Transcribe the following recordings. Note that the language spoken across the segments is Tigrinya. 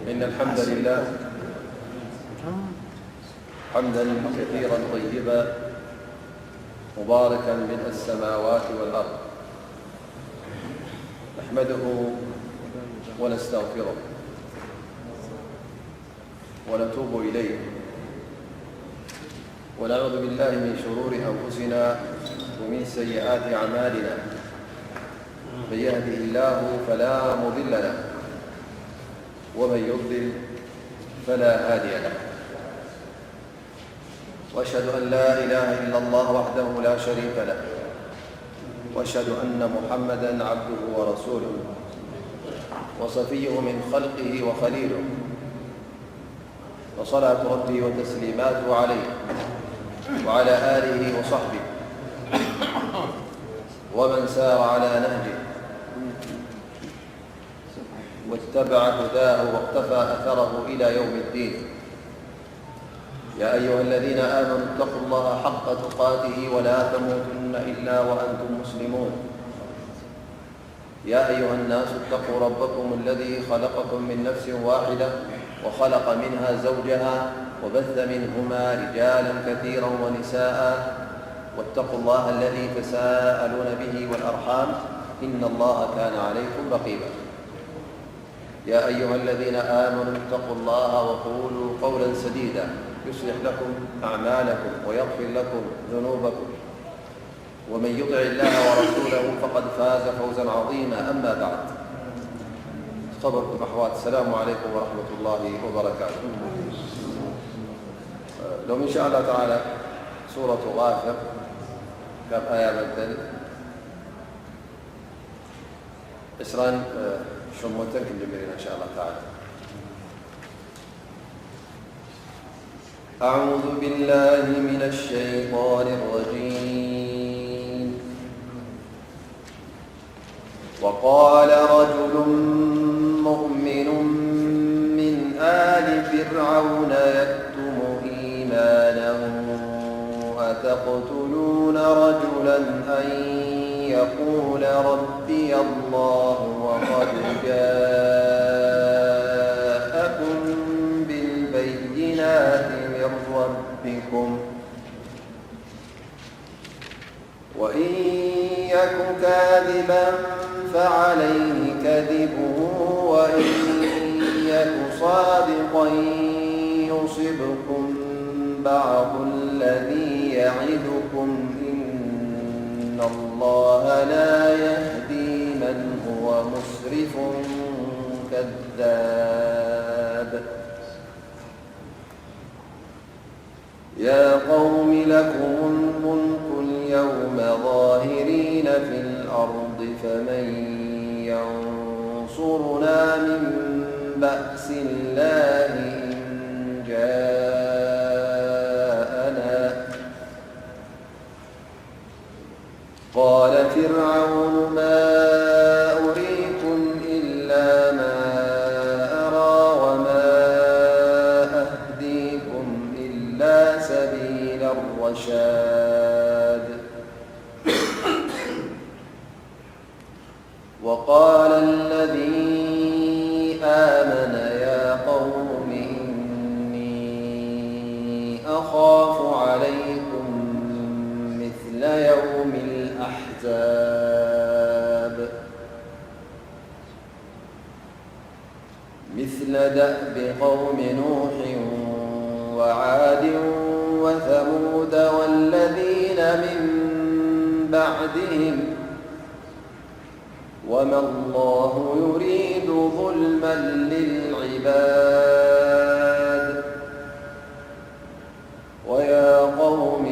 إن الحمد لله حمدا كثيرا طيبا مباركا ملء السماوات والأرض، نحمده ونستغفره ونتوب إليه، ونعوذ بالله من شرور أنفسنا ومن سيئات أعمالنا. من يهده الله فلا مضل له، ومن يضلل فلا هادي له. وأشهد أن لا إله إلا الله وحده لا شريك له، وأشهد أن محمدا عبده ورسوله، وصفيه من خلقه وخليله، وصلاة ربي وتسليماته عليه وعلى آله وصحبه ومن سار على نهجه واتبع هداه واقتفى أثره إلى يوم الدين. يا أيها الذين آمنوا اتقوا الله حق تقاته ولا تموتن إلا وأنتم مسلمون. يا أيها الناس اتقوا ربكم الذي خلقكم من نفس واحدة وخلق منها زوجها وبث منهما رجالا كثيرا ونساء، واتقوا الله الذي تساءلون به والأرحام، إن الله كان عليكم رقيبا. يا أيها الذين آمنوا اتقوا الله وقولوا قولا سديدا يصلح لكم أعمالكم ويغفر لكم ذنوبكم، ومن يطع الله ورسوله فقد فاز فوزا عظيما. أما بعد، خبركم أحوات، السلام عليكم ورحمة الله وبركاته. لو إن شاء الله تعالى سورة غافر كم آية بدل عسران شموتن كنجمرين إن شاء الله تعالى. أعوذ بالله من الشيطان الرجيم. وقال رجل مؤمن من آل فرعون يكتم إيمانه، أتقتلون رجلا أن يقول ربي الله وقد جاءكم بالبينات من ربكم، وإن يك كاذبا فعليه كذبه، وإن يك صادقا يصبكم بعض الذي يعدكم، إن الله لا يهدي من هو مسرف كذاب. يا قوم لكم الملك اليوم ظاهرين في الأرض، فمن ينصرنا من بأس الله إن جاءنا؟ قال فرعون ما أريكم إلا ما أرى وما أهديكم إلا سبيل الرشاد. وقال الذي آمن يا قوم إني أخاف عليكم مثل يوم الأحزاب، مثل دأب قوم نوح وعاد وثمود والذين من بعدهم، وما الله يريد ظلما للعباد، ويا قوم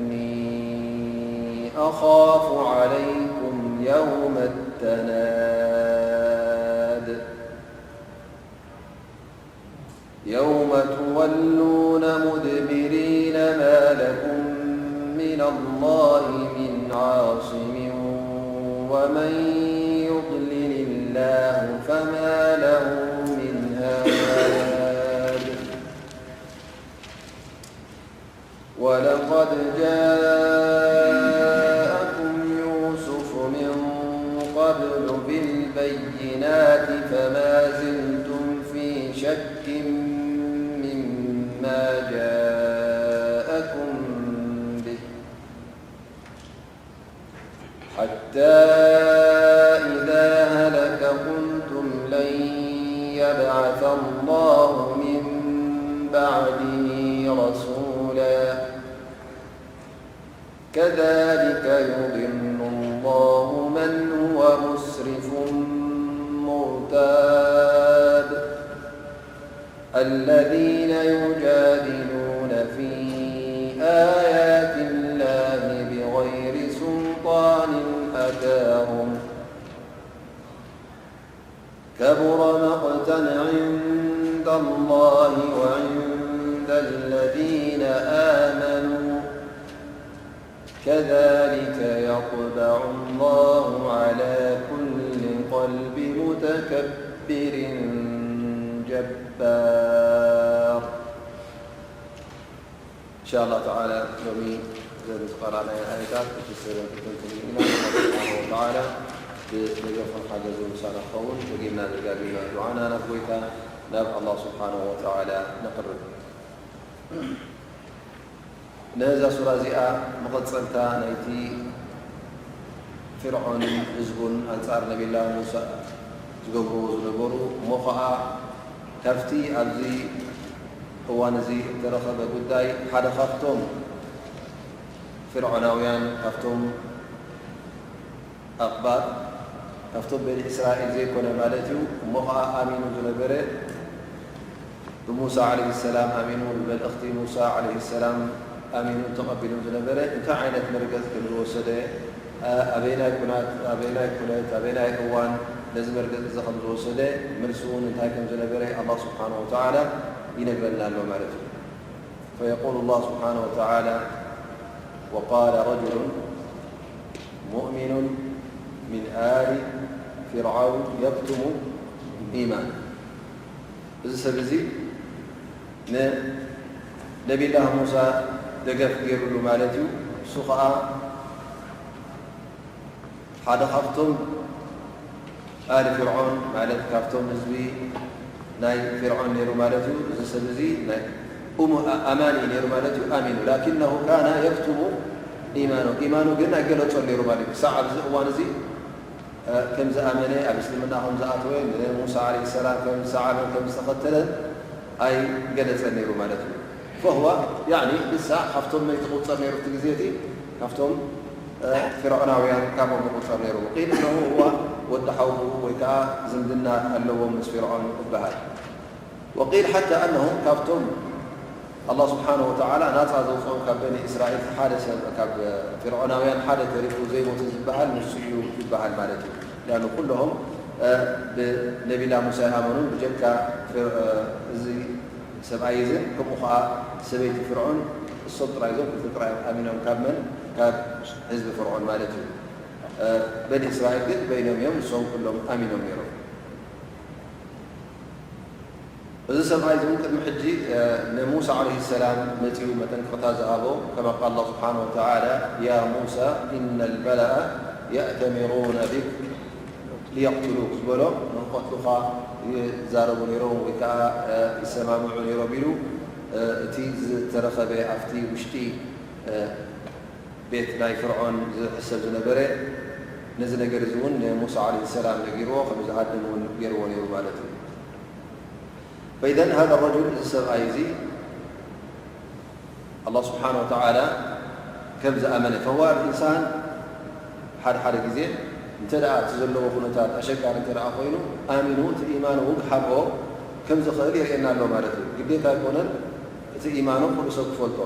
إني أخاف عليكم يوم التناد، يوم تولون مدبرين ما لكم من الله من عاصم، ومن يضلل الله فما له من هاد. ولقد جاءكم يوسف من قبل بالبينات فما زلتم في شك مما جاءكم به، حتى إذا هلك قلتم لن يبعث الله من بعده رسولا، كذلك يضل الله من هو مسرف مرتاب. الذين يجادلون في آيات الله بغير سلطان أتاهم، كبر مقتا عند الله وعند الذين آمنوا، كذلك يطبع الله على كل قلب متكبر جبار. إن شاء الله تعالى ሎሚ ዘን ዝቐራእናዮ ኣየታት ብትፍስርን ክትንትን ኢና። ኣላህ ስብሓነ ወተዓላ ብደገፉን ሓገዙን ምሳና ክኸውን ደጊምና ደጋጊምና ዱዓና ናብ ጎይታ ናብ ኣላህ ስብሓነ ወተዓላ ነቕርብ። ነዛ ሱራ እዚኣ መቐጸልታ ናይቲ ፊርዖንን ህዝቡን ኣንጻር ነቢላ ሙሳ ዝገብርዎ ዝነበሩ፣ እሞ ኸኣ ካብቲ ኣብዚ እዋን እዚ እተረኸበ ጉዳይ ሓደ ካብቶም ፊርዖናውያን፣ ካብቶም ኣቕባጥ፣ ካብቶም በኒ እስራኤል ዘይኮነ ማለት እዩ፣ እሞ ኸኣ ኣሚኑ ዝነበረ ብሙሳ ዓለይሂ ሰላም ኣሚኑ፣ ብመልእኽቲ ሙሳ ዓለይሂ ሰላም ኣሚኑ ተቐቢሉ ዝነበረ እንታይ ዓይነት መርገጽ ከም ዝወሰደ፣ ኣበየናይ ኩናት፣ ኣበየናይ ኩነት፣ ኣበየናይ እዋን ነዚ መርገጽ እዚ ከም ዝወሰደ፣ መልሱ እውን እንታይ ከም ዝነበረ ኣላህ ስብሓነሁ ወተዓላ ይነግረና ኣሎ ማለት እዩ። فيقول الله سبحانه وتعالى: وقال رجل مؤمن من آل فرعون يكتم إيمانه. እዚ ሰብ እዚ ንነቢላህ ሙሳ ደገፍ ገይሩሉ ማለት እዩ። እሱ ኸኣ ሓደ ካብቶም ኣሊ ፍርዖን፣ ማለት ካብቶም ህዝቢ ናይ ፍርዖን ነይሩ ማለት እዩ። እዚ ሰብ እዚ ናይ እሙ ኣማኒ ነይሩ ማለት እዩ። ኣሚኑ፣ ላኪነሁ ካነ የክቱሙ ኢማኑ፣ ኢማኑ ግን ኣይገለጾን ነይሩ ማለት እዩ። ክሳዕ ኣብዚ እዋን እዚ ከም ዝኣመነ፣ ኣብ እስልምና ከም ዝኣተወ፣ ንሙሳ ዓለይሂ ሰላም ከም ዝሰዓበን ከም ዝተኸተለን ኣይገለጸን ነይሩ ማለት እዩ። ፈሁወ፣ ያዕኒ፣ ንሳ ካብቶም መን ትቑጸር ነይሩ እቲ ግዜ እቲ? ካብቶም፣ እ፣ ፍርዖናውያን ካብኦም ትቑጸር ነይሩ። ወቂል እነሁ ሁወ ወዲ ሓውኡ ወይ ከዓ ዝምድና ኣለዎም ምስ ፍርዖን ይበሃል። ወቂል ሓታ ኣነሁ ካብቶም ኣላህ ስብሓነሁ ወተዓላ ናፃ ዘውፅኦም ካብ በኒ እስራኤል ሓደ ሰብ፣ ካብ ፍርዖናውያን ሓደ ተሪፉ ዘይሞተ ዝበሃል ንሱ እዩ ይበሃል ማለት እዩ። ሊኣኑ ኩሎም፣ እ፣ ብነቢላ ሙሳ ይኣመኑን ብጀካ ፍር-፣ እ፣ እዚ ሰብኣይ እዝን ከምኡ ኸዓ ሰበይቲ ፍርዖን እሶም ጥራይ እዞም ክልተ ጥራይ እዮም ኣሚኖም። ካብ መን? ካብ ህዝቢ ፍርዖን ማለት እዩ። እ፣ በኒ እስራኤል ግን በይኖም እዮም፣ ንሶም ኩሎም ኣሚኖም ነይሮም። እዚ ሰብኣይ እዚ እውን ቅድሚ ሕጂ፣ እ፣ ንሙሳ ዓለይሂ ሰላም መጺኡ መጠንቀቕታ ዝሃቦ፣ ከማ ቃል ኣላህ ስብሓነሁ ወተዓላ፣ ያ ሙሳ ኢነ ልመላኣ የእተሚሩነ ቢክ ሊየቅትሉክ ዝበሎ፣ ንክቐትሉኻ ይዛረቡ ነይሮም ወይ ከዓ፣ እ፣ ይሰማምዑ ነይሮም ኢሉ፣ እ፣ እቲ ዝተረኸበ ኣብቲ ውሽጢ፣ እ፣ ቤት ናይ ፍርዖን ዝሕሰብ ዝነበረ፣ ነዚ ነገር እዚ እውን ንሙሳ ዓለይሂ ሰላም ነጊርዎ፣ ከም ዝሃድም እውን ገይርዎ ነይሩ ማለት እዩ። ፈኢዘን ሃዛ ረጁል፣ እዚ ሰብኣይ እዚ ኣላህ ስብሓነ ወተዓላ ከም ዝኣመነ፣ ፈዋር ኢንሳን ሓደ ሓደ ግዜ እንተ ደኣ እቲ ዘለዎ ኩነታት ኣሸጋሪ እንተ ደኣ ኮይኑ፣ ኣሚኑ እቲ ኢማን እውን ክሓብኦ ከም ዝኽእል የርእየና ኣሎ ማለት እዩ። ግዴታ ኣይኮነን እቲ ኢማኑ ኩሉ ሰብ ክፈልጦ።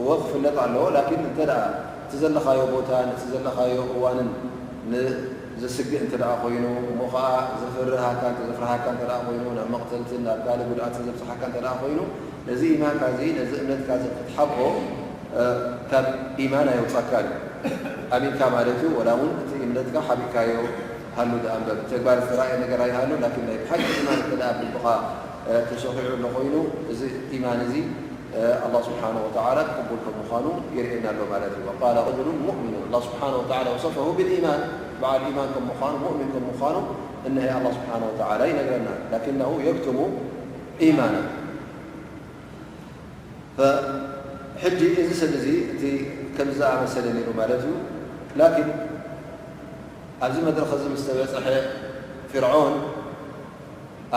እወ ክፍለጥ ኣለዎ፣ ላኪን እንተ ደኣ እቲ ዘለኻዮ ቦታን እቲ ዘለኻዮ እዋንን ንዘስግእ እንተ ደኣ ኮይኑ፣ እሞ ኸዓ ዘፍርሃካ፣ ዘፍርሃካ እንተ ደኣ ኮይኑ፣ ናብ መቕተልትን ናብ ካልእ ጉድኣትን ዘብጽሓካ እንተ ደኣ ኮይኑ፣ ነዚ ኢማንካ እዚ፣ ነዚ እምነትካ እዚ ክትሓብኦ፣ እ፣ ካብ ኢማን ኣየውጻካን እዩ። ኣሚንካ ማለት እዩ፣ ወላ እውን እቲ እምነትካ ሓቢእካዮ ሃሉ ደኣ እምበር፣ ብተግባር ዝተራእየ ነገር ኣይሃሉ፣ ላኪን ናይ ብሓቂ ኢማን እንተ ደኣ ኣብ ልብኻ፣ እ፣ ተሰኺዑ ኣሎ ኮይኑ፣ እዚ ኢማን እዚ፣ እ፣ ኣላህ ስብሓነሁ ወተዓላ ቅቡል ከም ምዃኑ የርእየና ኣሎ ማለት እዩ። ወቃለ ረጁሉን ሙእሚኑን፣ ኣላህ ስብሓነሁ ወተዓላ ወሰፈሁ ብልኢማን፣ በዓል ኢማን ከም ምዃኑ፣ ሙእሚን ከም ምዃኑ እንሀ ኣላህ ስብሓነ ወተዓላ ይነግረና። ላኪነሁ የክቱሙ ኢማና። ሕጂ እዚ ሰብ እዚ እቲ ከምዚ ዝኣመሰለ ነይሩ ማለት እዩ። ላኪን ኣብዚ መድረኽ እዚ ምስ ተበጽሐ፣ ፊርዖን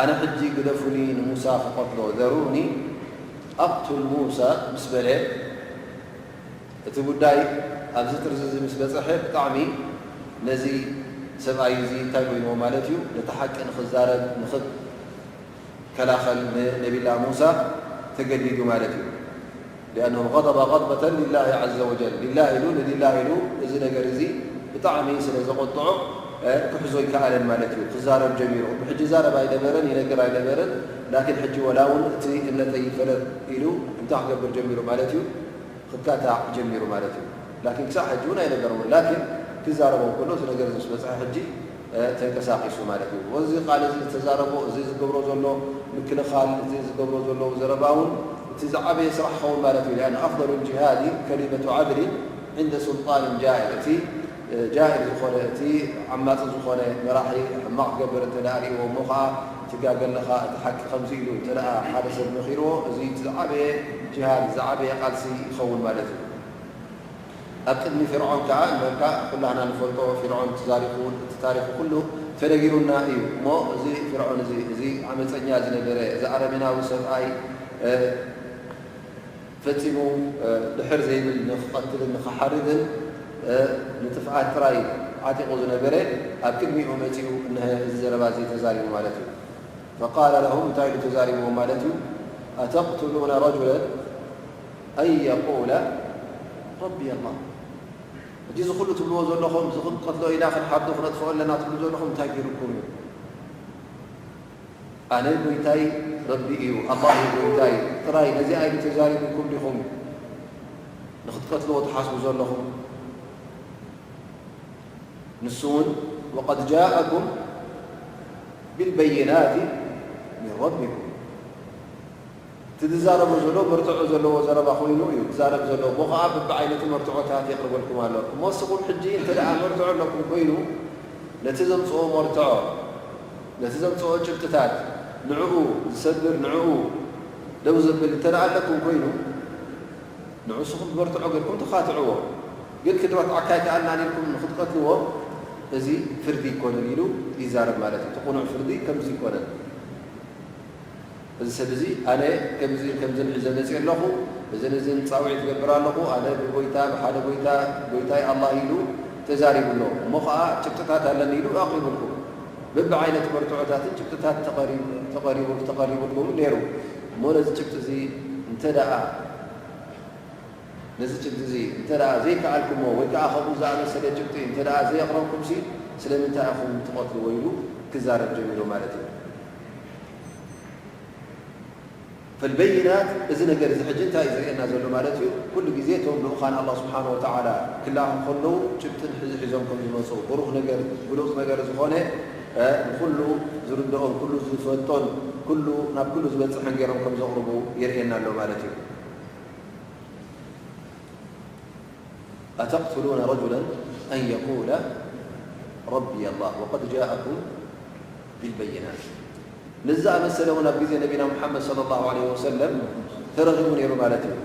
ኣነ ሕጂ ግደፉኒ ንሙሳ ክቐትሎ፣ ዘሩኒ ኣቕቱል ሙሳ ምስ በለ፣ እቲ ጉዳይ ኣብዚ ጥርዚ እዚ ምስ በጽሐ፣ ብጣዕሚ ነዚ ሰብኣይ እዚ እንታይ ኮይንዎ ማለት እዩ፣ ነቲ ሓቂ ንኽዛረብ፣ ንኽከላኸል ንነቢላ ሙሳ ተገዲዱ ማለት እዩ። ሊኣነሁ غضب غضبة لله عز وجل، ሊላህ ኢሉ፣ ንሊላህ ኢሉ እዚ ነገር እዚ ብጣዕሚ ስለ ዘቖጥዖ፣ እ፣ ክሕዞ ኣይከኣለን ማለት እዩ። ክዛረብ ጀሚሩ። ቅድሚ ሕጂ ይዛረብ ኣይነበረን፣ ይነግር ኣይነበረን። ላኪን ሕጂ ወላ እውን እቲ እምነተይ ይፈለጥ ኢሉ እንታይ ክገብር ጀሚሩ ማለት እዩ? ክካታዕ ጀሚሩ ማለት እዩ። ላኪን ክሳዕ ሕጂ እውን ኣይነገረዎን። ላኪን ክዛረቦ ከሎ እቲ ነገር እዚ ምስ በጽሐ ሕጂ፣ እ፣ ተንቀሳቒሱ ማለት እዩ። እዚ ቃል እዚ ዝተዛረቦ፣ እዚ ዝገብሮ ዘሎ ምክልኻል፣ እዚ ዝገብሮ ዘሎ ዘረባ እውን እቲ ዝዓበየ ስራሕ ክኸውን ማለት እዩ። لأن أفضل الجهاد كلمة عدل عند سلطان جائر። እቲ እ፣ ጃኢር ዝኾነ፣ እቲ ዓማጺ ዝኾነ መራሒ ሕማቕ ክገብር እንተ ደኣ ርእይዎ፣ እሞ ኸዓ ትጋገ ኣለኻ፣ እቲ ሓቂ ከምዚ ኢሉ እንተ ደኣ ሓደ ሰብ መኺርዎ፣ እዚ እቲ ዝዓበየ ጅሃድ፣ ዝዓበየ ቃልሲ ይኸውን ማለት እዩ። ኣብ ቅድሚ ፊርዖን ከኣ፣ እመካ ኩላህና ንፈልጦ፣ ፊርዖን እቲ ታሪኹ፣ እቲ ታሪኹ ኩሉ ተነጊሩና እዩ። እሞ እዚ ፊርዖን እዚ፣ እዚ ዓመጸኛ ዝነበረ፣ እዚ ኣረሜናዊ ሰብኣይ፣ እ፣ ፈጺሙ፣ እ፣ ድሕር ዘይብል ንኽቐትልን ንኽሓርድን፣ እ፣ ንጥፍኣት ጥራይ ዓጢቑ ዝነበረ፣ ኣብ ቅድሚኡ መጺኡ እነሀ እዚ ዘረባ እዚ ተዛሪቡ ማለት እዩ። فقال لهم እንታይ ኢሉ ተዛሪብዎም ማለት እዩ? أتقتلون رجلا أن يقول ربي الله። ሕጂ እዚ ኩሉ ትብልዎ ዘለኹም፣ እዚ ክንቀትሎ ኢና፣ ክንሓርዶ፣ ክነጥፍኦ ኣለና ትብሉ ዘለኹም እንታይ ገይሩኩም እዩ? ኣነ ጎይታይ ረቢ እዩ፣ ኣላህ እዩ ጎይታይ ጥራይ። ነዚኣ እዩ ተዛሪቡኩም ዲኹም ንኽትቀትልዎ ትሓስቡ ዘለኹም? ንሱ እውን وقد جاءكم بالبينات من ربكم። እቲ ዝዛረቦ ዘሎ መርትዖ ዘለዎ ዘረባ ኮይኑ እዩ ዝዛረብ ዘሎ። እሞ ኸዓ በብዓይነቱ መርትዖታት የቕርበልኩም ኣሎ። እሞ ንስኹም ሕጂ እንተ ደኣ መርትዖ ኣለኩም ኮይኑ፣ ነቲ ዘምጽኦ መርትዖ፣ ነቲ ዘምጽኦ ጭብጥታት፣ ንዕኡ ዝሰብር፣ ንዕኡ ደው ዘብል እንተ ደኣ ኣለኩም ኮይኑ፣ ንዑ ንስኹም ብመርትዖ ጌርኩም ተኻትዕዎ። ግን ክንረትዓካ ኣይከኣልናን ኢልኩም ንኽትቀትልዎ፣ እዚ ፍርዲ ኣይኮነን ኢሉ ይዛረብ ማለት እዩ። እቲ ቅኑዕ ፍርዲ ከምዚ ኣይኮነን። እዚ ሰብ እዚ ኣነ ከምዚ ከምዝን ሒዘ መፅእ ኣለኹ፣ እዝን እዝን ፃውዒት ገብር ኣለኹ፣ ኣነ ብጎይታ፣ ብሓደ ጎይታ፣ ጎይታይ ኣላህ ኢሉ ተዛሪቡ ኣሎ። እሞ ኸዓ ጭብጥታት ኣለኒ ኢሉ ኣቕሪቡልኩም። በብዓይነቱ መርትዖታትን ጭብጥታት ተቐሪቡ-፣ ተቐሪቡ-፣ ተቐሪቡልኩም ነይሩ። እሞ ነዚ ጭብጢ እዚ እንተ ደኣ፣ ነዚ ጭብጢ እዚ እንተ ደኣ ዘይከኣልኩሞ ወይ ከዓ ከምኡ ዝኣመሰለ ጭብጢ እንተ ደኣ ዘየቕረብኩምሲ ስለምንታይ ኢኹም ትቐትልዎ? ኢሉ ክዛረብ ጀሚሩ ማለት እዩ። ፈልበይናት፣ እዚ ነገር እዚ ሕጂ እንታይ እዩ ዘርእየና ዘሎ ማለት እዩ? ኩሉ ግዜ እቶም ልኡኻን ኣላህ ስብሓነ ወተዓላ ክለኣኹ ከለዉ ጭብጥን ሕዚ ሒዞም ከም ዝመፁ፣ ብሩኽ ነገር፣ ግሉፅ ነገር ዝኾነ፣ እ፣ ንኩሉ ዝርድኦን ኩሉ ዝፈልጦን ኩሉ ናብ ኩሉ ዝበፅሕን ገይሮም ከም ዘቕርቡ የርእየና ኣሎ ማለት እዩ። أتقتلون رجلا أن يقول ربي الله وقد جاءكم بالبينات. ነዚ ዝኣመሰለ እውን ኣብ ግዜ ነቢና ሙሓመድ ሰለላሁ ዐለይሂ ወሰለም ተረኺቡ ነይሩ ማለት እዩ።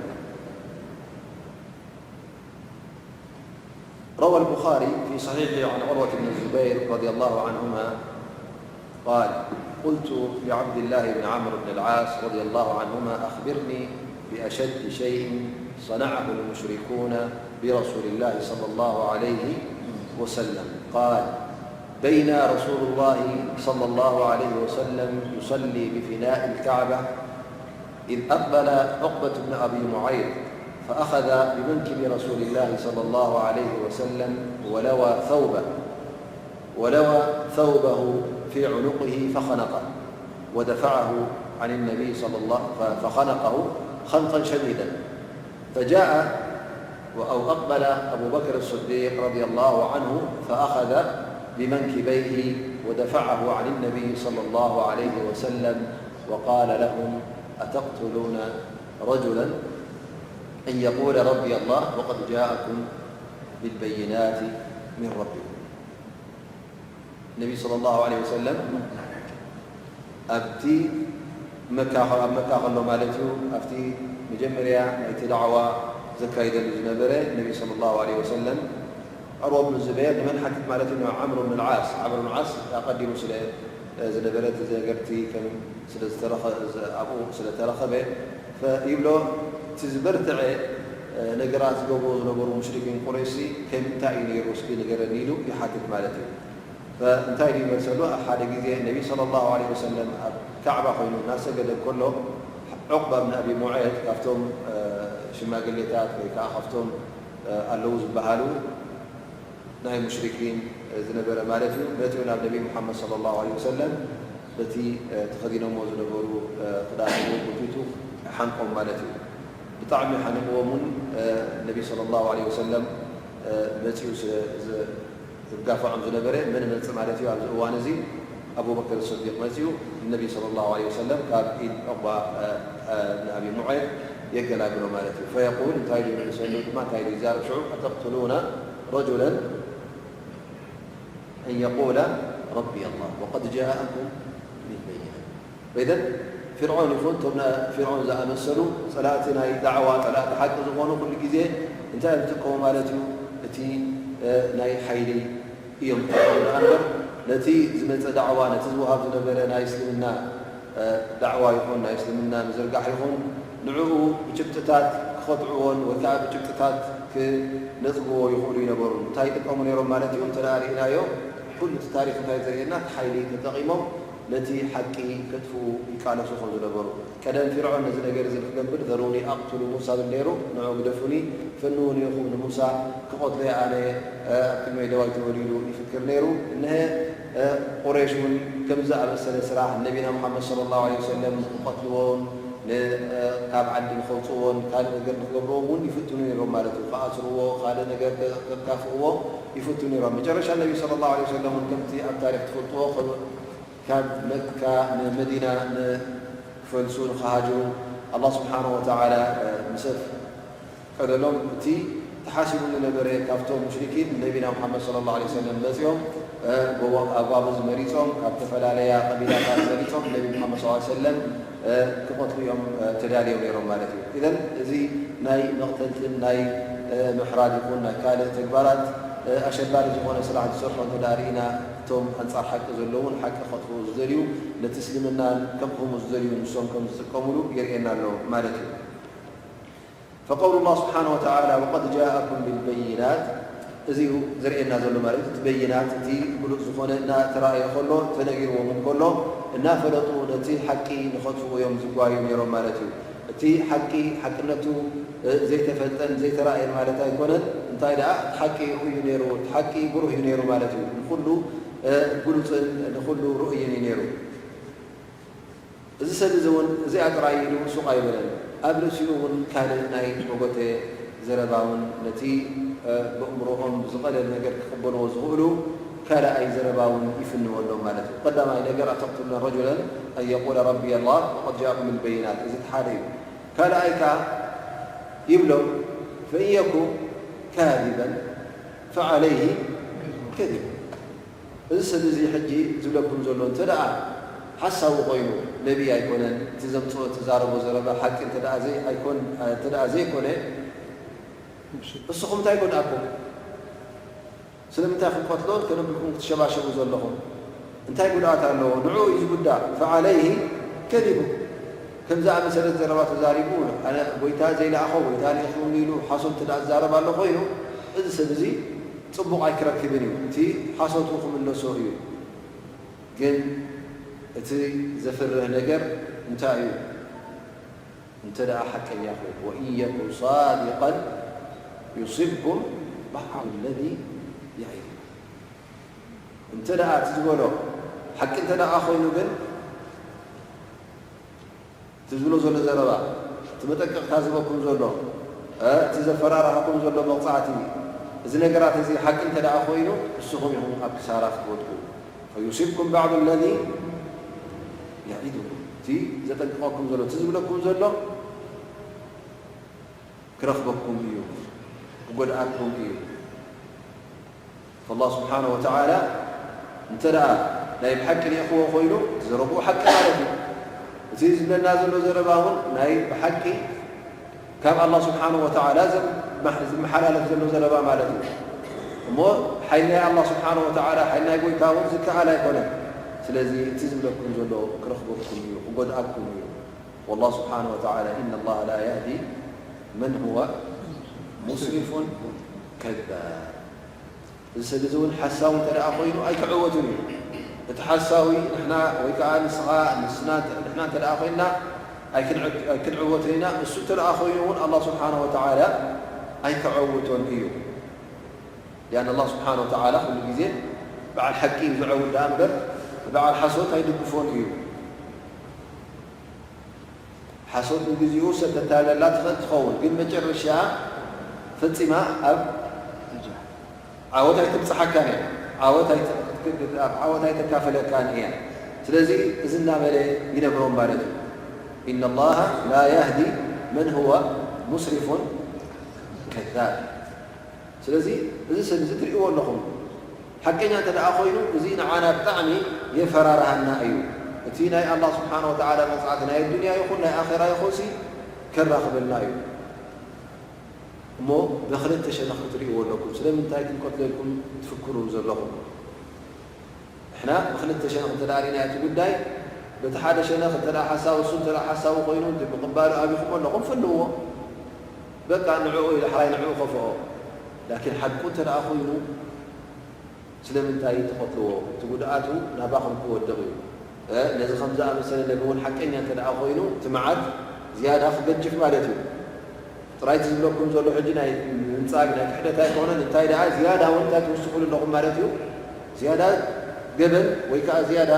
روى البخاري في صحيحه عن عروة بن الزبير رضي الله عنهما قال: قلت لعبد الله بن عمرو بن العاص رضي الله عنهما: أخبرني بأشد شيء صنعه المشركون برسول الله صلى الله عليه وسلم. قال: بينا رسول الله صلى الله عليه وسلم يصلي بفناء الكعبة إذ أقبل عقبة بن أبي معيط فأخذ بمنكب رسول الله صلى الله عليه وسلم ولوى ثوبه، ولوى ثوبه في عنقه فخنقه ودفعه عن النبي صلى الله، ف-، فخنقه خنقا شديدا. فجاء أو أقبل أبو بكر الصديق رضي الله عنه فأخذ بمنكبيه ودفعه عن النبي صلى الله عليه وسلم وقال لهم: أتقتلون رجلا أن يقول ربي الله وقد جاءكم بالبينات من ربكم. ነቢ صلى الله عليه وسلم ኣብቲ መካ ኣብ መካ ከሎ ማለት እዩ ኣብቲ መጀመርያ ናይቲ ዳዕዋ ዘካይደሉ ዝነበረ ነቢ صلى الله عليه وسلم ቀርቦ ምስ ዝበየ ንመን ሓትት ማለት እዩ ንዓምር ብን ዓስ ዓምር ብን ዓስ ኣቐዲሙ ስለ ዝነበረ እቲ ዘገርቲ ከም ስለ ዝተረኸ ኣብኡ ስለ ተረኸበ ይብሎ እቲ ዝበርትዐ ነገራት ዝገብርዎ ዝነበሩ ሙሽሪኪን ቁረይሽ ከምንታይ እዩ ነይሩ እስኪ ንገረኒ ኢሉ ይሓትት ማለት እዩ እንታይ ድዩ መልሰሉ? ኣብ ሓደ ግዜ ነቢ صلى الله عليه وسلم ኣብ ካዕባ ኮይኑ እናሰገደ እንከሎ ዑቕባ ብን ኣቢ ሙዐይጥ ካብቶም ሽማግሌታት ወይ ከዓ ካብቶም ኣለዉ ዝበሃሉ ናይ ሙሽሪኪን ዝነበረ ማለት እዩ መፅኡ ናብ ነቢ ሙሓመድ صلى الله عليه وسلم በቲ ተኸዲኖሞ ዝነበሩ ክዳን ጎቲቱ ሓንቆም ማለት እዩ ብጣዕሚ ሓኒቕዎም እውን ነቢ صلى الله عليه وسلم መፅኡ ዝጋፍዖም ዝነበረ መን መፅእ ማለት እዩ ኣብዚ እዋን እዚ ኣቡበክር ስዲቅ መፅኡ ነቢ صلى الله عليه وسلم ካብ ኢድ ዑቕባ ንኣቢ ሙዐይጥ የገላግሎ ማለት እዩ فيقول እንታይ ኢሉ ይመልሰሉ ድማ እንታይ ኢሉ ይዛረብ ሽዑ أتقتلون رجلا أن يقول ربي الله وقد جاءكم بالبينات إذن ፍርዖን ይኹን እቶም ፍርዖን ዝኣመሰሉ ፀላእቲ ናይ ዳዕዋ ፀላእቲ ሓቂ ዝኾኑ ኩሉ ግዜ እንታይ እዮም ዝጥቀሙ ማለት እዩ እቲ ናይ ሓይሊ እዮም ዝጥቀሙ ደኣ እምበር ነቲ ዝመፀ ዳዕዋ ነቲ ዝወሃብ ዝነበረ ናይ እስልምና ዳዕዋ ይኹን ናይ እስልምና ምዝርጋሕ ይኹን ንዕኡ ብጭብጥታት ክኸጥዕዎን ወይ ከዓ ብጭብጥታት ክነፅግዎ ይኽእሉ ይነበሩ እንታይ ይጥቀሙ ነይሮም ማለት እዩ እንተ ርኢናዮ ኩሉ እቲ ታሪክ እንታይ ዘርእየና እቲ ሓይሊ ተጠቒሞም ነቲ ሓቂ ከጥፍኡ ይቃለሱ ከም ዝነበሩ ቀደም ፊርዖን ነዚ ነገር እዚ ንክገብር ዘሩኒ ኣቅትሉ ሙሳ ብል ነይሩ ንዑ ግደፉኒ ፈንውኒ ኢኹም ንሙሳ ክቐትሎ ኣነ ኣብ ቅድመይ ደው ኣይትበሉ ኢሉ ይፍክር ነይሩ እነሀ ቁረይሽ እውን ከምዚ ኣመሰለ ስራሕ ነቢና ሙሓመድ صلى الله عليه وسلم ንክቐትልዎን ካብ ዓዲ ንከውፅዎን ካልእ ነገር ንክገብርዎም እውን ይፍትኑ ነይሮም ማለት እዩ ክኣስርዎ ካልእ ነገር ከካፍእዎ ይፍትኑ ነይሮም መጨረሻ ነቢ صلى الله عليه وسلم እውን ከምቲ ኣብ ታሪክ ትፈልጥዎ ካብ መካ ንመዲና ንክፈልሱ ንክሃጅሩ ኣላህ ስብሓን ወተዓላ ምስ ኣፍቀደሎም እቲ ተሓሲቡ ዝነበረ ካብቶም ሙሽሪኪን ነቢና ሙሓመድ صلى الله عليه وسلم መፂኦም ጎቦ ኣጓብዝ መሪፆም ካብ ዝተፈላለያ ቀቢላታት መሪፆም ነቢ ሙሓመድ صلى الله عليه وسلم ክቐትሉ እዮም ተዳልዮም ነይሮም ማለት እዩ ኢዘን እዚ ናይ መቕተልትን ናይ ምሕራድ ይኹን ናይ ካልእ ተግባራት ኣሸባሪ ዝኾነ ስራሕ ዝሰርሖ እንተ ርኢና እቶም ኣንፃር ሓቂ ዘለውን ሓቂ ከጥፍኡ ዝደልዩ ነቲ እስልምናን ከቕህሙ ዝደልዩ ንሶም ከም ዝጥቀምሉ የርእየና ኣሎ ማለት እዩ فقول الله سبحانه وتعالى وقد جاءكم بالبينات እዚ እዩ ዘርእየና ዘሎ ማለት እቲ በይናት እቲ ግሉፅ ዝኾነ እናተራእየ ከሎ ተነጊርዎም እንከሎ እናፈለጡ ነቲ ሓቂ ንኸጥፍኡ እዮም ዝጓዩ ነይሮም ማለት እዩ እቲ ሓቂ ሓቅነቱ ዘይተፈልጠን ዘይተራእየን ማለት ኣይኮነን እንታይ ደኣ እቲ ሓቂ ርኡዩ ነይሩ እቲ ሓቂ ብሩህ እዩ ነይሩ ማለት እዩ ንኩሉ ግሉፅን ንኩሉ ርኡይን እዩ ነይሩ እዚ ሰብ እዚ እውን እዚኣ ጥራይ ኢሉ ሱቕ ኣይበለን። ኣብ ርእሲኡ እውን ካልእ ናይ መጎተ ዘረባ እውን ነቲ በእምሮኦም ብዝቐለል ነገር ክቕበልዎ ዝኽእሉ ካልኣይ ዘረባ እውን ይፍንወሎም ማለት እዩ። ቀዳማይ ነገር أتقتلون رجلا أن يقول ربي الله وقد جاءكم بالبينات እዚ እቲ ሓደ እዩ። ካልኣይ ከኣ ይብሎም فإن يك كاذبا فعليه كذبه እዚ ሰብ እዚ ሕጂ ዝብለኩም ዘሎ እንተ ደኣ ሓሳዊ ኮይኑ ነቢይ ኣይኮነን፣ እቲ ዘምጽኦ እቲ ዛረቦ ዘረባ ሓቂ እንተ ደኣ ዘይ ኣይኮን እንተ ደኣ ዘይኮነ እስኹም እንታይ ጎድኣኩም? ስለምንታይ ክንቀትሎን ከነብልኩም ክትሸባሸቡ ዘለኹም? እንታይ ጉድኣት ኣለዎ? ንዕኡ እዩ ዝጉዳእ። ፈዓለይሂ ከዚቡ። ከምዚ ኣመሰለት ዘረባ ተዛሪቡ ኣነ ጎይታ ዘይለኣኾ ጎይታ ልኢኹኒ ኢሉ ሓሶት እንተ ደኣ ዝዛረብ ኣሎ ኮይኑ እዚ ሰብ እዚ ጽቡቕ ኣይክረክብን እዩ፣ እቲ ሓሶቱ ክምለሶ እዩ። ግን እቲ ዘፍርህ ነገር እንታይ እዩ? እንተ ደኣ ሓቀኛ ኮይኑ፣ ወኢን የኩ ሳዲቀን ዩሲብኩም ባዕዱ ለዚ የዒዱኩም። እንተ ደኣ እቲ ዝበሎ ሓቂ እንተ ደኣ ኮይኑ ግን እቲ ዝብሎ ዘሎ ዘረባ፣ እቲ መጠንቀቕታ ዝህበኩም ዘሎ፣ እቲ ዘፈራርሃኩም ዘሎ መቕጻዕቲ፣ እዚ ነገራት እዚ ሓቂ እንተ ደኣ ኮይኑ፣ ንስኹም ኢኹም ኣብ ክሳራ ክትወድቁ። ፈዩሲብኩም ባዕዱ ለዚ የዒዱኩም። እቲ ዘጠንቅቐኩም ዘሎ፣ እቲ ዝብለኩም ዘሎ ክረኽበኩም እዩ፣ ክጎድኣኩም እዩ። فالله سبحانه وتعالى እንተ ደኣ ናይ ብሓቂ ርኢኽዎ ኮይኑ፣ እቲ ዘረብኡ ሓቂ ማለት እዩ። እቲ ዝብለና ዘሎ ዘረባ እውን ናይ ብሓቂ ካብ ኣላህ ስብሓነሁ ወተዓላ ዘም-፣ ዝመሓላለፍ ዘሎ ዘረባ ማለት እዩ። እሞ ሓይሊ ናይ ኣላህ ስብሓነሁ ወተዓላ፣ ሓይሊ ናይ ጎይታ እውን ዝከኣል ኣይኮነን። ስለዚ እቲ ዝብለኩም ዘሎ ክረኽበኩም እዩ፣ ክጎድኣኩም እዩ። ወላህ ስብሓነሁ ወተዓላ፣ ኢነ ላህ ላ የህዲ መን ሁወ ሙስሪፉን ከዛብ። እዚ ሰብ እዚ እውን ሓሳዊ እንተ ደኣ ኮይኑ ኣይክዕወትን እዩ። እቲ ሓሳዊ ንሕና ወይ ከኣ ንስኻ፣ ንስና፣ ንሕና እንተ ደኣ ኮይንና ኣይክንዕ-፣ ኣይክንዕወትን ኢና። እሱ እንተ ደኣ ኮይኑ እውን ኣላህ ስብሓነሁ ወተዓላ ኣይክዕውቶን እዩ። ሊኣን ኣላህ ስብሓነሁ ወተዓላ ኩሉ ግዜ በዓል ሓቂ እዩ ዝዕውት ደኣ እምበር፣ በዓል ሓሶት ኣይድግፎን እዩ። ሓሶት ንግዜኡ ሰብ ተታለላ ትኽእል ትኸውን፣ ግን መጨረሻ ፈጺማ ኣብ ዓወት ኣይትብጽሓካን እያ። ዓወት ኣይት-፣ ኣብ ዓወት ኣይተካፈለካን እያ። ስለዚ እዚ እናበለ ይነግሮም ማለት እዩ። ኢነ ላሃ ላ ያህዲ መን ሁወ ሙስሪፉን ከዛብ። ስለዚ እዚ ሰብ እዚ ትርእይዎ ኣለኹም፣ ሓቀኛ እንተ ደኣ ኮይኑ፣ እዚ ንዓና ብጣዕሚ የፈራርሃና እዩ። እቲ ናይ ኣላህ ስብሓነ ወተዓላ መጽዓቲ ናይ ዱንያ ይኹን ናይ ኣኼራ ይኹንሲ ከራኽበና እዩ። እሞ ብኽልተ ሸነኽ ክትርእይዎ ኣለኩም። ስለምንታይ ክንቀትለልኩም ትፍክሩ ዘለኹም? ንሕና ብኽልተ ሸነኽ እንተ ደኣ ርኢናዮ እቲ ጉዳይ፣ በቲ ሓደ ሸነኽ እንተ ደኣ ሓሳዊ፣ እሱ እንተ ደኣ ሓሳዊ ኮይኑ፣ እቲ ምቕባሉ ኣቢኹም ኣለኹም፣ ፍንውዎ። በቃ ንዕኡ እዩ ዳሕራይ ንዕኡ ከፍኦ። ላኪን ሓቁ እንተ ደኣ ኮይኑ፣ ስለምንታይ ትቐትልዎ? እቲ ጉድኣቱ ናባኹም ክወድቕ እዩ። እ፣ ነዚ ከም ዝኣመሰለ ነገር እውን ሓቀኛ እንተ ደኣ ኮይኑ፣ እቲ መዓት ዝያዳ ክገጅፍ ማለት እዩ። ጥራይ እቲ ዝብለኩም ዘሎ ሕጂ ናይ ምንጻግ፣ ናይ ክሕደት ኣይኮነን። እንታይ ደኣ ዝያዳ እውን እንታይ ትውስኹሉ ኣለኹም ማለት እዩ? ዝያዳ ገበን ወይ ከኣ ዝያዳ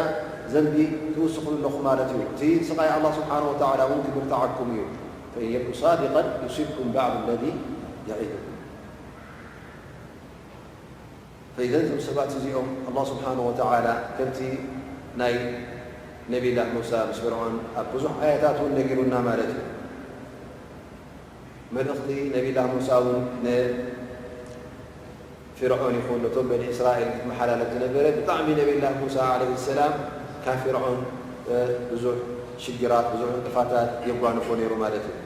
ዘንቢ ትውስኹሉ ኣለኹም ማለት እዩ። እቲ ስቓይ ኣላህ ስብሓነሁ ወተዓላ እውን ክብርትዓኩም እዩ። ፈኢን የኩ ሳዲቀን ዩሲብኩም ባዕዱ ለዚ የዒዱኩም። ፈኢዘን እዞም ሰባት እዚኦም ኣላህ ስብሓነሁ ወተዓላ ከምቲ ናይ ነቢላህ ሙሳ ምስ ፍርዖን ኣብ ብዙሕ ኣያታት እውን ነጊሩና ማለት እዩ። መልእኽቲ ነቢላህ ሙሳ እውን ንፍርዖን ይኹን ነቶም በኒ እስራኤል ክመሓላለፍ ዝነበረ፣ ብጣዕሚ ነቢላህ ሙሳ ዓለይሂ ሰላም ካብ ፍርዖን፣ እ፣ ብዙሕ ሽግራት፣ ብዙሕ ዕንቅፋታት የጓንፎ ነይሩ ማለት እዩ።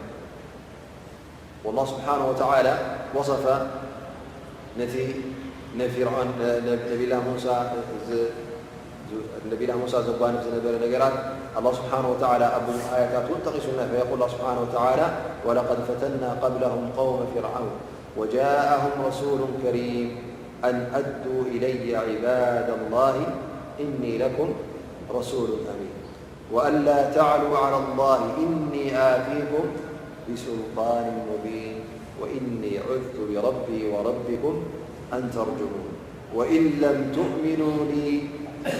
والله سبحانه وتعالى وصف ነቲ ንፊርዖን፣ ነ-፣ ነ-፣ ነቢላ ሙሳ ዝ-፣ ዝ-፣ ነቢላ ሙሳ ዘጓንፍ ዝነበረ ነገራት ኣላህ ስብሓነሁ ወተዓላ ኣብ ብዙሕ ኣያታት እውን ጠቒሱልና። فيقول الله سبحانه وتعالى: ولقد فتنا قبلهم قوم فرعون وجاءهم رسول كريم أن أدوا إلي عباد الله إني لكم رسول أمين. وألا تعلوا على الله إني آتيكم بسلطان مبين وإني عذت بربي وربكم أن ترجمون وإن لم تؤمنوا لي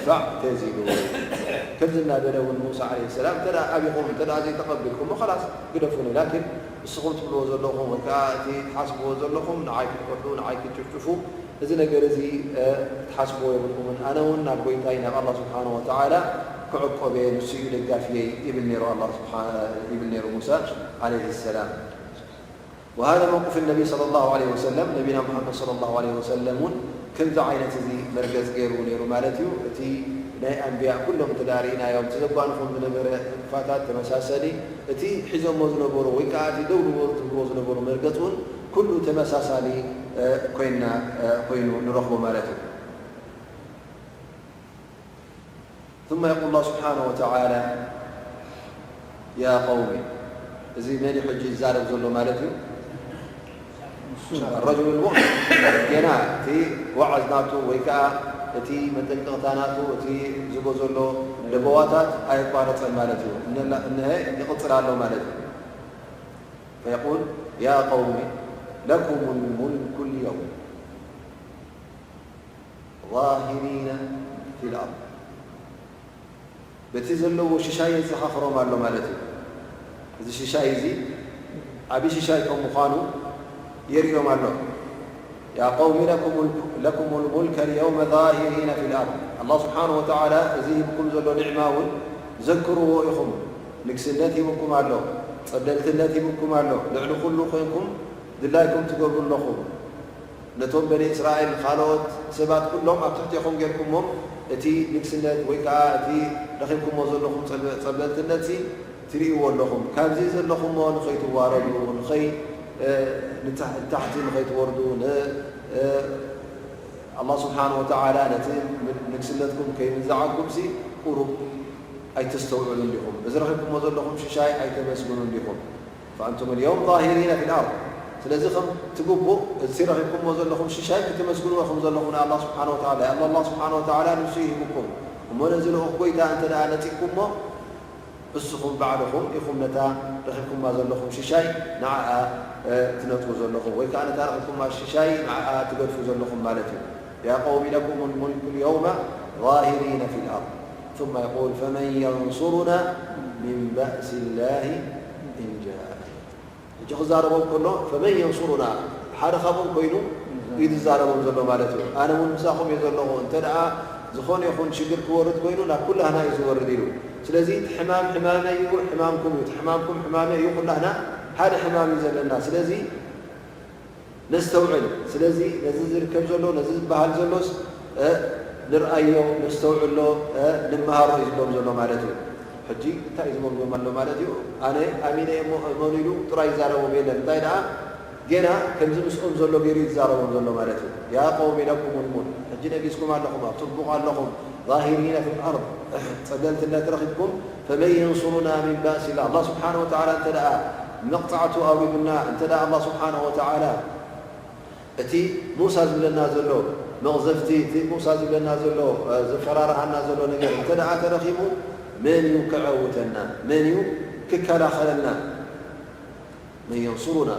فاعتزلون. ከምዚ እናበለ እውን ሙሳ ዓለይሂ ሰላም፣ እንተ ደኣ ኣቢኹም፣ እንተ ደኣ ዘይተቐቢልኩሞ፣ ኸላስ ግደፉኒ። ላኪን ንስኹም ትብልዎ ዘለኹም ወይ ከኣ እቲ ትሓስብዎ ዘለኹም፣ ንዓይ ክትቀትሉ፣ ንዓይ ክትጭፍጭፉ፣ እዚ ነገር እዚ፣ እ፣ ክትሓስብዎ የብልኩምን። ኣነ እውን ናብ ጎይታይ ናብ ኣላህ ስብሓነሁ ወተዓላ ክዕቆብ እየ፣ ንሱ እዩ ደጋፊየይ ይብል ነይሩ ኣላህ ስብሓ-፣ ይብል ነይሩ ሙሳ ዓለይሂ ሰላም። وهذا موقف النبي صلى الله عليه وسلم፣ ነቢና ሙሓመድ ሰለላሁ ዐለይሂ ወሰለም እውን ከምዚ ዓይነት እዚ መርገጽ ገይሩ ነይሩ ማለት እዩ። እቲ ናይ ኣንብያ ኩሎም እንተ ደኣ ርኢናዮም፣ እቲ ዘጓንፎም ዝነበረ ዕንቅፋታት ተመሳሰሊ፣ እቲ ሒዞሞ ዝነበሩ ወይ ከኣ እቲ ደው ንበሉ ትብልዎ ዝነበሩ መርገጽ እውን ኩሉ ተመሳሳሊ፣ እ፣ ኮይና፣ እ፣ ኮይኑ ንረኽቦ ማለት እዩ። ثم يقول الله سبحانه وتعالى: يا قوم، እዚ መን እዩ ሕጂ ይዛረብ ዘሎ ማለት እዩ? الرجل المؤمن። ገና እቲ ዋዕዝ ናቱ ወይ ከኣ እቲ መጠንቀቕታ ናቱ፣ እቲ ዝቦ ዘሎ ለበዋታት ኣየቋረጸን ማለት እዩ። እነ-፣ እነሀ ይቕጽል ኣሎ ማለት እዩ። فيقول: يا قوم لكم الملك اليوم ظاهرين في الأرض። በቲ ዘለዎ ሽሻይ የዘኻኽሮም ኣሎ ማለት እዩ። እዚ ሽሻይ እዚ ዓቢ ሽሻይ ከም ምዃኑ የርእዮም ኣሎ። يا قوم لكم ال-، لكم الملك اليوم ظاهرين في الأرض። ኣላህ ስብሓነሁ ወተዓላ እዚ ሂብኩም ዘሎ ኒዕማ እውን ዘክርዎ ኢኹም። ንግስነት ሂብኩም ኣሎ፣ ጸብለልትነት ሂብኩም ኣሎ። ልዕሊ ኩሉ ኮይንኩም ድላይኩም ትገብሩ ኣለኹም። ነቶም በኒ እስራኤል፣ ካልኦት ሰባት ኩሎም ኣብ ትሕቴኹም ጌርኩሞም፣ እቲ ንግስነት ወይ ከዓ እቲ ረኺብኩሞ ዘለኹም ጸበ-፣ ጸበልትነት ሲ ትርእይዎ ኣለኹም። ካብዚ ዘለኹሞ ንኸይትዋረዱ፣ ንኸይ-፣ እ፣ ንታሕ-፣ ንታሕቲ ንኸይትወርዱ፣ ን-፣ እ፣ ኣላህ ስብሓን ወተዓላ ነቲ ንግስነትኩም ከይምንዝዓኩም ሲ ቁሩብ ኣይተስተውዕሉን ዲኹም። እዚ ረኺብኩሞ ዘለኹም ሽሻይ ኣይተመስግኑን ዲኹም። ፈኣንቱም ልየውም ዛሂሪነ ፊል ኣርድ። ስለዚ ከም ትግቡእ እቲ ረኺብኩሞ ዘለኹም ሽሻይ ክተመስግንዎ ከም ዘለኹም ንኣላህ ስብሓን ወተዓላ። ኣላህ ስብሓን ወተዓላ ንሱ ይህብኩም። እሞ ነዚ ልኡኽ ጎይታ እንተ ደኣ ነጺግኩሞ፣ ንስኹም ባዕልኹም ኢኹም ነታ ረኺብኩማ ዘለኹም ሽሻይ ንዓኣ፣ እ፣ ትነጽጉ ዘለኹም፣ ወይ ከኣ ነታ ረኺብኩማ ሽሻይ ንዓኣ ትገድፉ ዘለኹም ማለት እዩ። يا قوم لكم الملك اليوم ظاهرين في الأرض ثم يقول فمن ينصرنا من بأس الله إن جاءنا. ሕጂ ክዛረቦም ከሎ ፈመን የንሱሩና ሓደ ካብኦም ኮይኑ እዩ ዝዛረቦም ዘሎ ማለት እዩ። ኣነ እውን ምሳኹም እየ ዘለኹ። እንተ ደኣ ዝኾነ ይኹን ሽግር ክወርድ ኮይኑ ናብ ኩላህና እዩ ዝወርድ ኢሉ። ስለዚ እቲ ሕማም ሕማመይ እዩ፣ ሕማምኩም እዩ፣ እቲ ሕማምኩም ሕማመይ እዩ፣ ኩላህና ሓደ ሕማም እዩ ዘለና። ስለዚ ነስተውዕል። ስለዚ ነዚ ዝርከብ ዘሎ፣ ነዚ ዝበሃል ዘሎስ፣ እ፣ ንርኣዮ፣ ነስተውዕሎ፣ እ፣ ንመሃሮ እዩ ዝብሎም ዘሎ ማለት እዩ። ሕጂ እንታይ እዩ ዝብሎም ዘሎ ማለት እዩ? ኣነ ኣሚነ እየ እሞ እመኑ ኢሉ ጥራይ ይዛረቦም የለን። እንታይ ደኣ ጌና ከምዚ ምስኦም ዘሎ ገይሩ እዩ ዝዛረቦም ዘሎ ማለት እዩ። ያ ቀውሚ ለኩም ሙልኩን፣ ሕጂ ነጊስኩም ኣለኹም፣ ኣብ ጽቡቕ ኣለኹም፣ ዛሂሪነ ፊል ኣርድ፣ ጸለልትነት ረኺብኩም፣ ፈመን የንሱሩና ሚን ባእሲላህ፣ ኣላህ ስብሓነሁ ወተዓላ እንተ ደኣ መቕጻዕቱ ኣውሪዱና፣ እንተ ደኣ ኣላህ ስብሓነሁ ወተዓላ እቲ ሙሳ ዝብለና ዘሎ መቕዘፍቲ፣ እቲ ሙሳ ዝብለና ዘሎ፣ እ፣ ዘፈራርሃና ዘሎ ነገር እንተ ደኣ ተረኺቡ፣ መን እዩ ክዐውተና? መን እዩ ክከላኸለልና? መን የንሱሩና?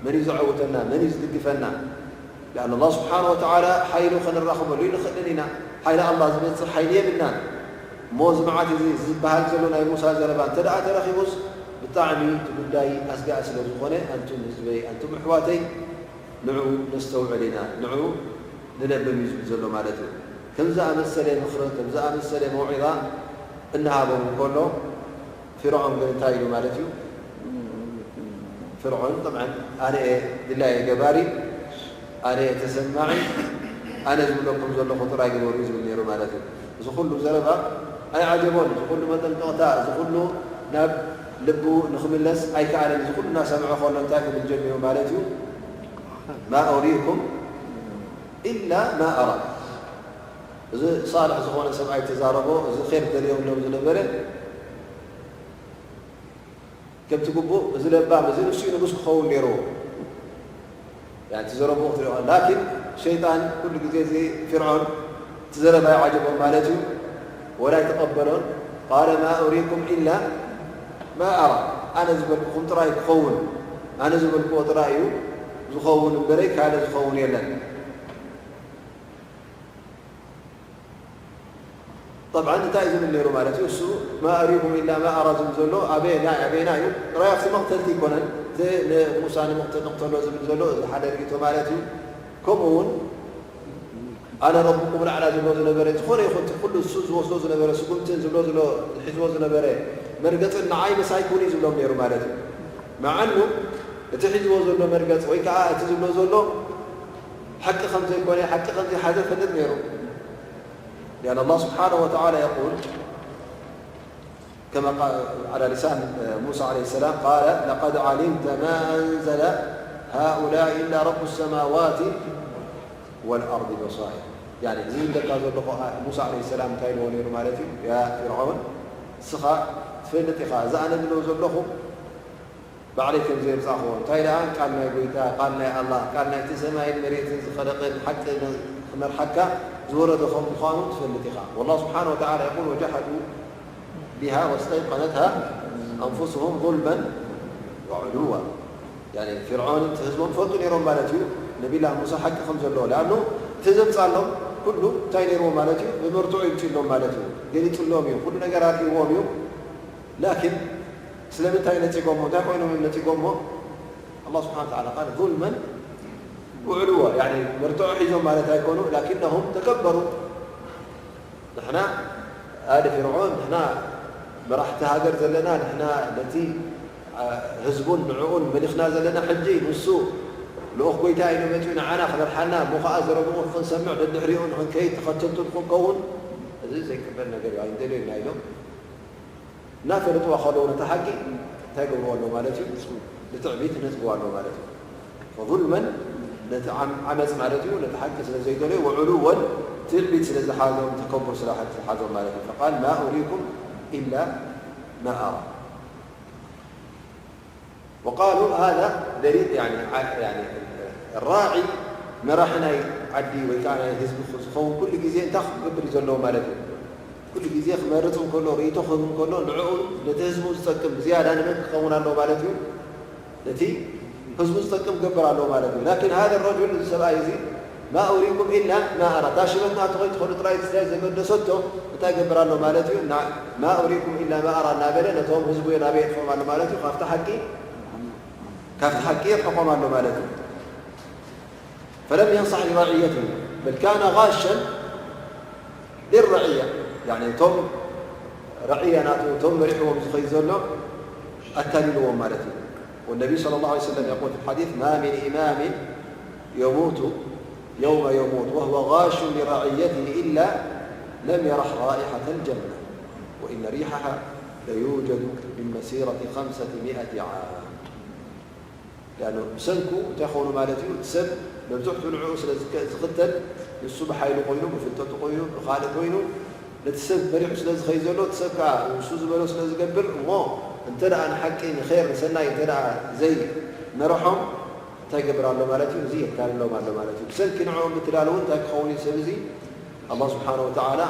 መን እዩ ዘዐውተና? መን እዩ ዝድግፈና? لأن الله سبحانه وتعالى ሓይሉ ከነራኽበሉ ይንኽእልን ኢና። ሓይሊ ኣላህ ዝበጽሕ ሓይሊ የብልናን። እሞ እዚ መዓት እዚ ዝበሃል ዘሎ ናይ ሙሳ ዘረባ እንተ ደኣ ተረኺቡስ፣ ብጣዕሚ እቲ ጉዳይ ኣስጋኢ ስለ ዝኾነ፣ ኣንቱም ህዝበይ፣ ኣንቱም ኣሕዋተይ፣ ንዑ ነስተውዕል ኢና፣ ንዑ ንለብም እዩ ዝብል ዘሎ ማለት እዩ። ከም ዝኣመሰለ ምኽርን ከም ዝኣመሰለ መውዒዛ እናሃቦም እንከሎ፣ ፍርዖን ግን እንታይ ኢሉ ማለት እዩ? ፍርዖን፣ ጠብዓን፣ ኣነ እየ ድላየ ገባሪ፣ ኣነ እየ ተሰማዒ፣ ኣነ ዝብለኩም ዘለኹ ጥራይ ግበሩ እዩ ዝብል ነይሩ ማለት እዩ። እዚ ኩሉ ዘረባ ኣይዓጀቦን፣ እዚ ኩሉ መጠንቀቕታ፣ እዚ ኩሉ ናብ ልቡ ንኽምለስ ኣይከኣለን። እዚ ኩሉ እናሰምዐ ከሎ እንታይ ክብል ጀሚሩ ማለት እዩ? ማ ኡሪኩም ኢላ ማ ኣራ። እዚ ሳልሕ ዝኾነ ሰብኣይ ተዛረቦ፣ እዚ ኼር ደልዮም ሎም ዝነበረ፣ ከምቲ ግቡእ፣ እዚ ለባም፣ እዚ ንሱ እዩ ንጉስ ክኸውን ነይርዎ። ያ፣ እቲ ዘረብኡ ክትሪኦ። ላኪን ሸይጣን ኩሉ ግዜ እዚ ፍርዖን እቲ ዘረባ ይዓጀቦ ማለት እዩ። ወላ ኣይተቐበሎን። ቃለ ማ ኡሪኩም ኢላ ማ ኣራ። ኣነ ዝበልኩኹም ጥራይ ክኸውን፣ ኣነ ዝበልክዎ ጥራይ እዩ ዝኸውን እምበረይ ካልእ ዝኸውን የለን። ጠብዓን እንታይ እዩ ዝብል ነይሩ ማለት እዩ? እሱ ማ ኣሪኩም ኢላ ማ ኣራ ዝብል ዘሎ ኣበየና፣ ኣበየና እዩ? ጥራይ ኣብቲ መቕተልቲ ኣይኮነን። እቲ ንሙሳ ንምቕተ-፣ ንቕተሎ ዝብል ዘሎ እዚ ሓደ ርእይቶ ማለት እዩ። ከምኡ እውን ኣነ ረብኩም ልኣዕላ ዝብሎ ዝነበረ፣ ዝኾነ ይኹን እቲ ኩሉ እሱ ዝወስዶ ዝነበረ ስጉምትን ዝብሎ ዝሎ-፣ ዝሕዝዎ ዝነበረ መርገጽን ንዓይ ምሳይ ኩን እዩ ዝብሎም ነይሩ ማለት እዩ። መዓኑ እቲ ሒዝዎ ዘሎ መርገጽ ወይ ከዓ እቲ ዝብሎ ዘሎ ሓቂ ከም ዘይኮነ፣ ሓቂ ከም ዘይሓዘ ፈልጥ ነይሩ። لأن الله سبحانه وتعالى يقول كما قال على لسان موسى عليه السلام، قال لقد علمت ما أنزل هؤلاء إلا رب السماوات والأرض بصائر. يعني እዚ ዝብለካ ዘለኹ ሙሳ ዓለይሂ ሰላም እንታይ ኢልዎ ነይሩ ማለት እዩ? ያ ፍርዓውን፣ ንስኻ ትፈልጥ ኢኻ፣ እዚ ኣነ ዝብሎ ዘለኹ ባዕለይ ከም ዘየምጻእክዎ። እንታይ ደኣ ቃል ናይ ጎይታ፣ ቃል ናይ ኣላህ፣ ቃል ናይቲ ሰማይን መሬትን ዝኸለቐን ሓቂ ክመርሓካ ዝወረደ ከም ምዃኑ ትፈልጥ ኢኻ። والله سبحانه وتعالى يقول وجحدوا بها واستيقنتها أنفسهم ظلما وعلوا። ያኒ ፍርዖን እቲ ህዝቦም ፈልጡ ነይሮም ማለት እዩ፣ ነቢላ ሙሳ ሓቂ ከም ዘለዎ። ለኣኑ እቲ ዘምጻሎም ኩሉ እንታይ ነይርዎ ማለት እዩ? ብመርትዖ ይምፅሎም ማለት እዩ። ገሊፅሎም እዩ፣ ኩሉ ነገር ኣርእይዎም እዩ። ላኪን ስለምንታይ ነፂጎሞ? እንታይ ኮይኖም እዮም ነፂጎሞ? ኣላህ ስብሓን ወተዓላ ቃል ظلما وعلوا፣ ያኒ መርትዖ ሒዞም ማለት ኣይኮኑ፣ ላኪነሁም ተከበሩ። ንሕና ኣሊ ፍርዖን፣ ንሕና መራሕቲ ሃገር ዘለና፣ ንሕና ነቲ፣ አ፣ ህዝቡን ንዕኡን መሊኽና ዘለና፣ ሕጂ ንሱ ልኡኽ ጎይታ ኢሉ መፂኡ ንዓና ክመርሓና፣ እሞ ኸዓ ዘረብኡ ንኽንሰምዕ፣ ደድሕሪኡ ንኽንከይድ፣ ተኸተልቱ ንኽንከውን፣ ዘይቅበል ነገር እዩ ኣይንደልዮ ኢና ኢሎም እናፈለጥዋ ከለዉ ነቲ ሓቂ እንታይ ገብርዎ ኣሎ ማለት እዩ? ብትዕቢት ነጽግዋ ኣሎ ማለት እዩ። ፈظልመን ነቲ ዓም- ዓመፅ ማለት እዩ። ነቲ ሓቂ ስለ ዘይደለዩ ወዕሉወን ትዕቢት ስለ ዝሓዞም ተከቡር ስለ ዝሓዞም ማለት እዩ። ፈቃል ማ ኡሪኩም ኢላ ማ ኣራ وقالوا هذا دليل يعني ع- يعني الراعي መራሒ ናይ ዓዲ ወይ ከዓ ናይ ህዝቢ ዝኸውን ኩሉ ግዜ እንታይ ክገብር እዩ ዘለዎ ማለት እዩ? ኩሉ ግዜ ክመርፅ እንከሎ ርእይቶ ክህብ እንከሎ ንዕኡ ነቲ ህዝቡ ዝጠቅም ብዝያዳ ንመን ክኸውን ኣለዎ ማለት እዩ? ነቲ ህዝቡ ዝጠቅም ክገብር ኣለዎ ማለት እዩ። ላኪን هذا الرجل እዚ ሰብኣይ እዚ ما أريكم إلا ما أرى እታ ሽመት ናቱ ከይትኾኑ ጥራይ ስለ ዘገደሰቶ እንታይ ይገብር ኣሎ ማለት እዩ? ና- ما أريكم إلا ما أرى እናበለ ነቶም ህዝቡ ናበይ የጥፎም ኣሎ ማለት እዩ? ካብቲ ሓቂ ካብቲ ሓቂ የርሕቆም ኣሎ ማለት እዩ። فلم ينصح لرعيته بل كان غاشا للرعية يعني እቶም ረዕያ ናቱ እቶም መሪሕዎም ዝኸይ ዘሎ ኣታሊልዎም ማለት እዩ። والنبي صلى الله عليه وسلم يقول في الحديث ما من إمام يموت يوم يموت وهو غاش لرعيته إلا لم يرح رائحة الجنة وإن ريحها ليوجد من مسيرة خمسمائة عام. لأنه ብሰንኩ እንታይ ኾኑ ማለት እዩ? እቲ ሰብ መብዝሕቱ ንዕኡ ስለ ዝከ- ዝኽተል ንሱ ብሓይሉ ኮይኑ ብፍልጠቱ ኮይኑ ብኻልእ ኮይኑ ነቲ ሰብ መሪሑ ስለ ዝኸይ ዘሎ እቲ ሰብ ከዓ ንሱ ዝበሎ ስለ ዝገብር እሞ እንተ ደኣ ንሓቂ ንኸይር ንሰናይ እንተ ደኣ ዘይመርሖም እንታይ ይገብር ኣሎ ማለት እዩ? እዚ የታልሎም ኣሎ ማለት እዩ። ብሰንኪ ንዕኦም ምትላል እውን እንታይ ክኸውን እዩ? ሰብ እዚ ኣላህ ስብሓነ ወተዓላ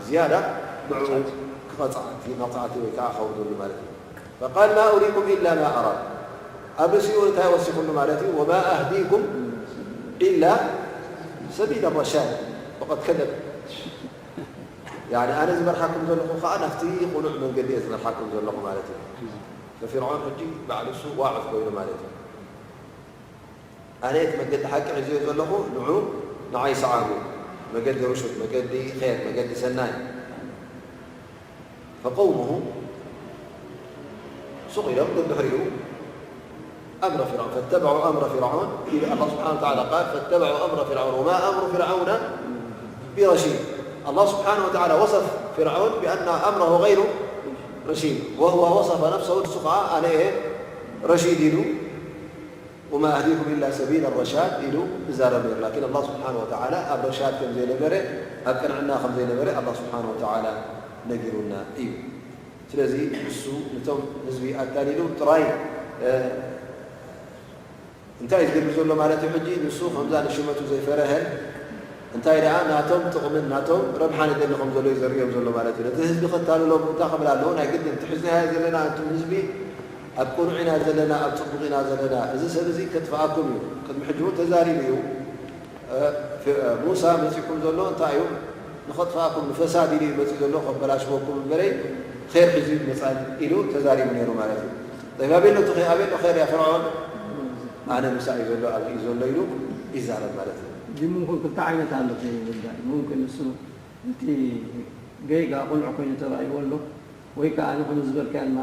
ዝያዳ ንዕኡ ክቐፅዓቲ መቕፃዕቲ ወይ ከዓ ከውርደሉ ማለት እዩ። ፈቃል ማ ኡሪኩም ኢላ ማ ኣራ ኣብ ርእሲኡ እንታይ ወሲኹሉ ማለት እዩ? ወማ ኣህዲኩም ኢላ ሰቢል ረሻድ ፈቀድ ከደብ ያኒ ኣነ ዝመርሓኩም ዘለኹ ከዓ ናብቲ ቁኑዕ መንገዲ እየ ዝመርሓኩም ዘለኹ ማለት እዩ። ፈፊርዖን ሕጂ ባዕሉ እሱ ዋዕዝ ኮይኑ ማለት እዩ። ኣነ እቲ መገዲ ሓቂ ሒዘዮ ዘለኹ ንዑ ንዓይ ሰዓቡ መገዲ ርሹድ መገዲ ር መገዲ ሰናይ ፈቀውሙሁ ሱቕ ኢሎም ደድሕሪኡ ኣምረ ፍርዓውን ፈተበዑ ኣምረ ፍርዓውን ኢሉ ኣላ ስብሓን ወተዓላ ቃል ፈተበዑ ኣምረ ፍርዓውን ወማ ኣምሩ ፍርዓውነ ቢረሺድ ኣላ ስብሓን ወተዓላ ወሰፍ ፍርዓውን ብኣና ኣምረሁ ገይሩ ረሺድ ወህወ ወሰፈ ነፍሰሁ እሱ ከዓ ኣነ እየ ረሺድ ኢሉ وما أهديكم إلا سبيل الرشاد ኢሉ ይዛረብ ነይሩ። ላኪን ኣላህ ስብሓነ ወተዓላ ኣብ ረሻድ ከም ዘይነበረ፣ ኣብ ቅንዕና ከም ዘይነበረ ኣላህ ስብሓነ ወተዓላ ነጊሩና እዩ። ስለዚ ንሱ ነቶም ህዝቢ ኣታሊሉ ጥራይ እንታይ እዩ ዝገብር ዘሎ ማለት እዩ? ሕጂ ንሱ ከምዛ ንሽመቱ ዘይፈረሀን እንታይ ደኣ ናቶም ጥቕምን ናቶም ረብሓን ይደሊ ከም ዘሎ እዩ ዘርእዮም ዘሎ ማለት እዩ። ነቲ ህዝቢ ከታልሎም እንታይ ክብል ኣለዎ? ናይ ግድን ትሕዝናዮ ዘለና እንቱም ህዝቢ ኣብ ቅኑዕ ኢና ዘለና ኣብ ፅቡቕ ኢና ዘለና እዚ ሰብ እዚ ከጥፍኣኩም እዩ ቅድሚ ሕጂ እውን ተዛሪቡ እዩ ሙሳ መፂኩም ዘሎ እንታይ እዩ ንኸጥፍኣኩም ንፈሳድ ኢሉ እዩ መፂ ዘሎ ከበላሽወኩም እምበረይ ኸይር ሒዙ ይመፃል ኢሉ ተዛሪቡ ነይሩ ማለት እዩ ጠይብ ኣበሎ ትኸ ኣበሎ ኸይር ያ ፍርዖን ኣነ ምሳ እዩ ዘሎ ኣብዚ እዩ ዘሎ ኢሉ ይዛረብ ማለት እዩ እዚ ሙምክን ክልተ ዓይነት ኣሎ ጉዳይ ሙምክን እሱ እቲ ገይጋ ቁኑዕ ኮይኑ ተራእይዎ ኣሎ ወይ ከዓ ንሕኑ ዝበልካዮ ድማ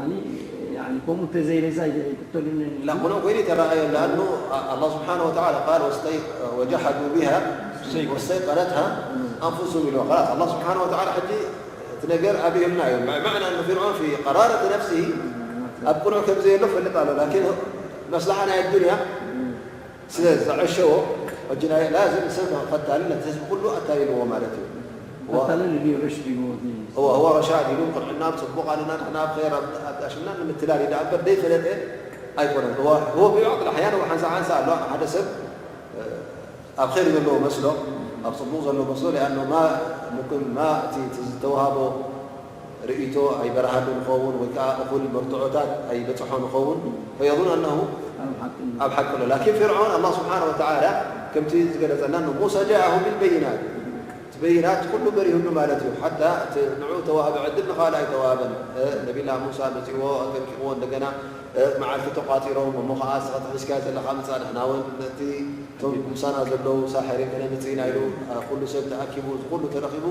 ከምኡ እንተዘይለይሳ ኣይቅተሉኒ لا ቁኑዕ ኮይኑ ተራእዮ لأنه الله سبحانه وتعالى قال وجحدوا بها واستيقنتها أنفسهم ኢሉ خلاص الله سبحانه وتعالى ሕጂ እቲ ነገር ኣብዩልና እዩ معنى أن فرعون في قرارة نفسه ኣብ ቁኑዕ ከም ዘየሎ ፈልጥ ኣሎ لكن መስلحة ናይ الدنيا ስለ ዘዐሸዎ ሕጂ ናይ ላዝም ሰብ ፈታሊ ነቲ ህዝቢ ኩሉ ኣታሊልዎ ማለት እዩ። ፈታሊ ልዩ ርሽድ እዩ እቲ እወ ህወ ረሻድ ኢሉ ቅንዕና ኣብ ፅቡቕ ኣለና ንሕና ኣብ ኸይር ኣብ ኣጣሽምና ንምትላል እዩ ደኣ እምበር ደይፈለጠ ኣይኮነን። ህወ ህወ ቢባዕድ ኣሕያን እወ ሓንሳ ሓንሳ ኣሎ ሓደ ሰብ ኣብ ኸይር ዘለዎ መስሎ ኣብ ፅቡቕ ዘሎ መስሎ ሊኣኖ ማ ሙምክን ማ እቲ እቲ ዝተዋሃቦ ርእይቶ ኣይበርሃሉ ንኸውን ወይ ከዓ እኹል መርትዖታት ኣይበፅሖ ንኸውን ፈየظን ኣነሁ ኣብ ሓቂ ኣሎ ላኪን ፍርዖን ኣላህ ስብሓን ወተዓላ ከምቲ ዝገለፀልና ን ሙሳ ጃአሁ ብልበይናት እቲ በይናት ኩሉ በሪሁሉ ማለት እዩ ሓታ እቲ ንዑ ተዋህበ ዕድል ንኻልእ ኣይተዋህበን ነቢላ ሙሳ መፅዎ ኣጠንቂቕዎ እንደገና መዓልቲ ተቋፂሮም እሞ ከዓ ስኻ ተሒዝካዮ ዘለካ ምፃ ንሕና እውን ነቲ እቶም ምሳና ዘለዉ ሳሕሪ ከነምፅእ ኢና ኢሉ ኩሉ ሰብ ተኣኪቡ እዚ ኩሉ ተረኺቡ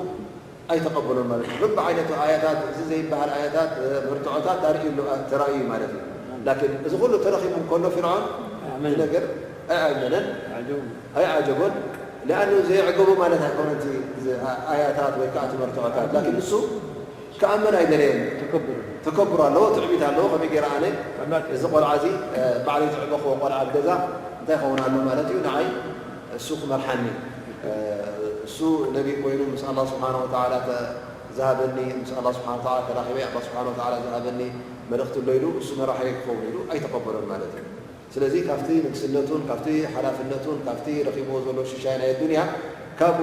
ኣይተቐበሎን ማለት እዩ። በብዓይነቱ ኣያታት፣ እዚ ዘይበሃል ኣያታት፣ መርትዖታት ኣርእዩ ኣሎ፣ ተራእዩ ማለት እዩ። ላኪን እዚ ኩሉ ተረኺቡ እንከሎ ፊርዖን እቲ ነገር ኣይኣመነን፣ ኣይዓጀቦን። ንኣኑ ዘየዕገቡ ማለት ኣይኮነ እቲ ኣያታት ወይ ከዓ እቲ መርትዖታት፣ ላኪን ንሱ ክኣምን ኣይደለየን። ተከብር ኣለዎ፣ ትዕቢት ኣለዎ። ከመይ ገይረ ኣነ እዚ ቆልዓ እዚ ባዕለይ ዘዕበኽዎ ቆልዓ ኣብ ገዛ እንታይ ይኸውን ኣሎ ማለት እዩ? ንዓይ እሱ ክመርሓኒ፣ እሱ ነቢ ኮይኑ ምስ ኣላ ስብሓን ወተዓላ ዝሃበኒ፣ ምስ ኣላ ስብሓን ወተዓላ ተራኺበ ኣላ ስብሓን ወተዓላ ዝሃበኒ መልእኽቲ ኣሎ ኢሉ እሱ መራሒ ክኸውን ኢሉ ኣይተቐበሎን ማለት እዩ። ስለዚ ካብቲ ንግስነቱን ካብቲ ሓላፍነቱን ካብቲ ረኺብዎ ዘሎ ሽሻይ ናይ ኣዱንያ ካብኡ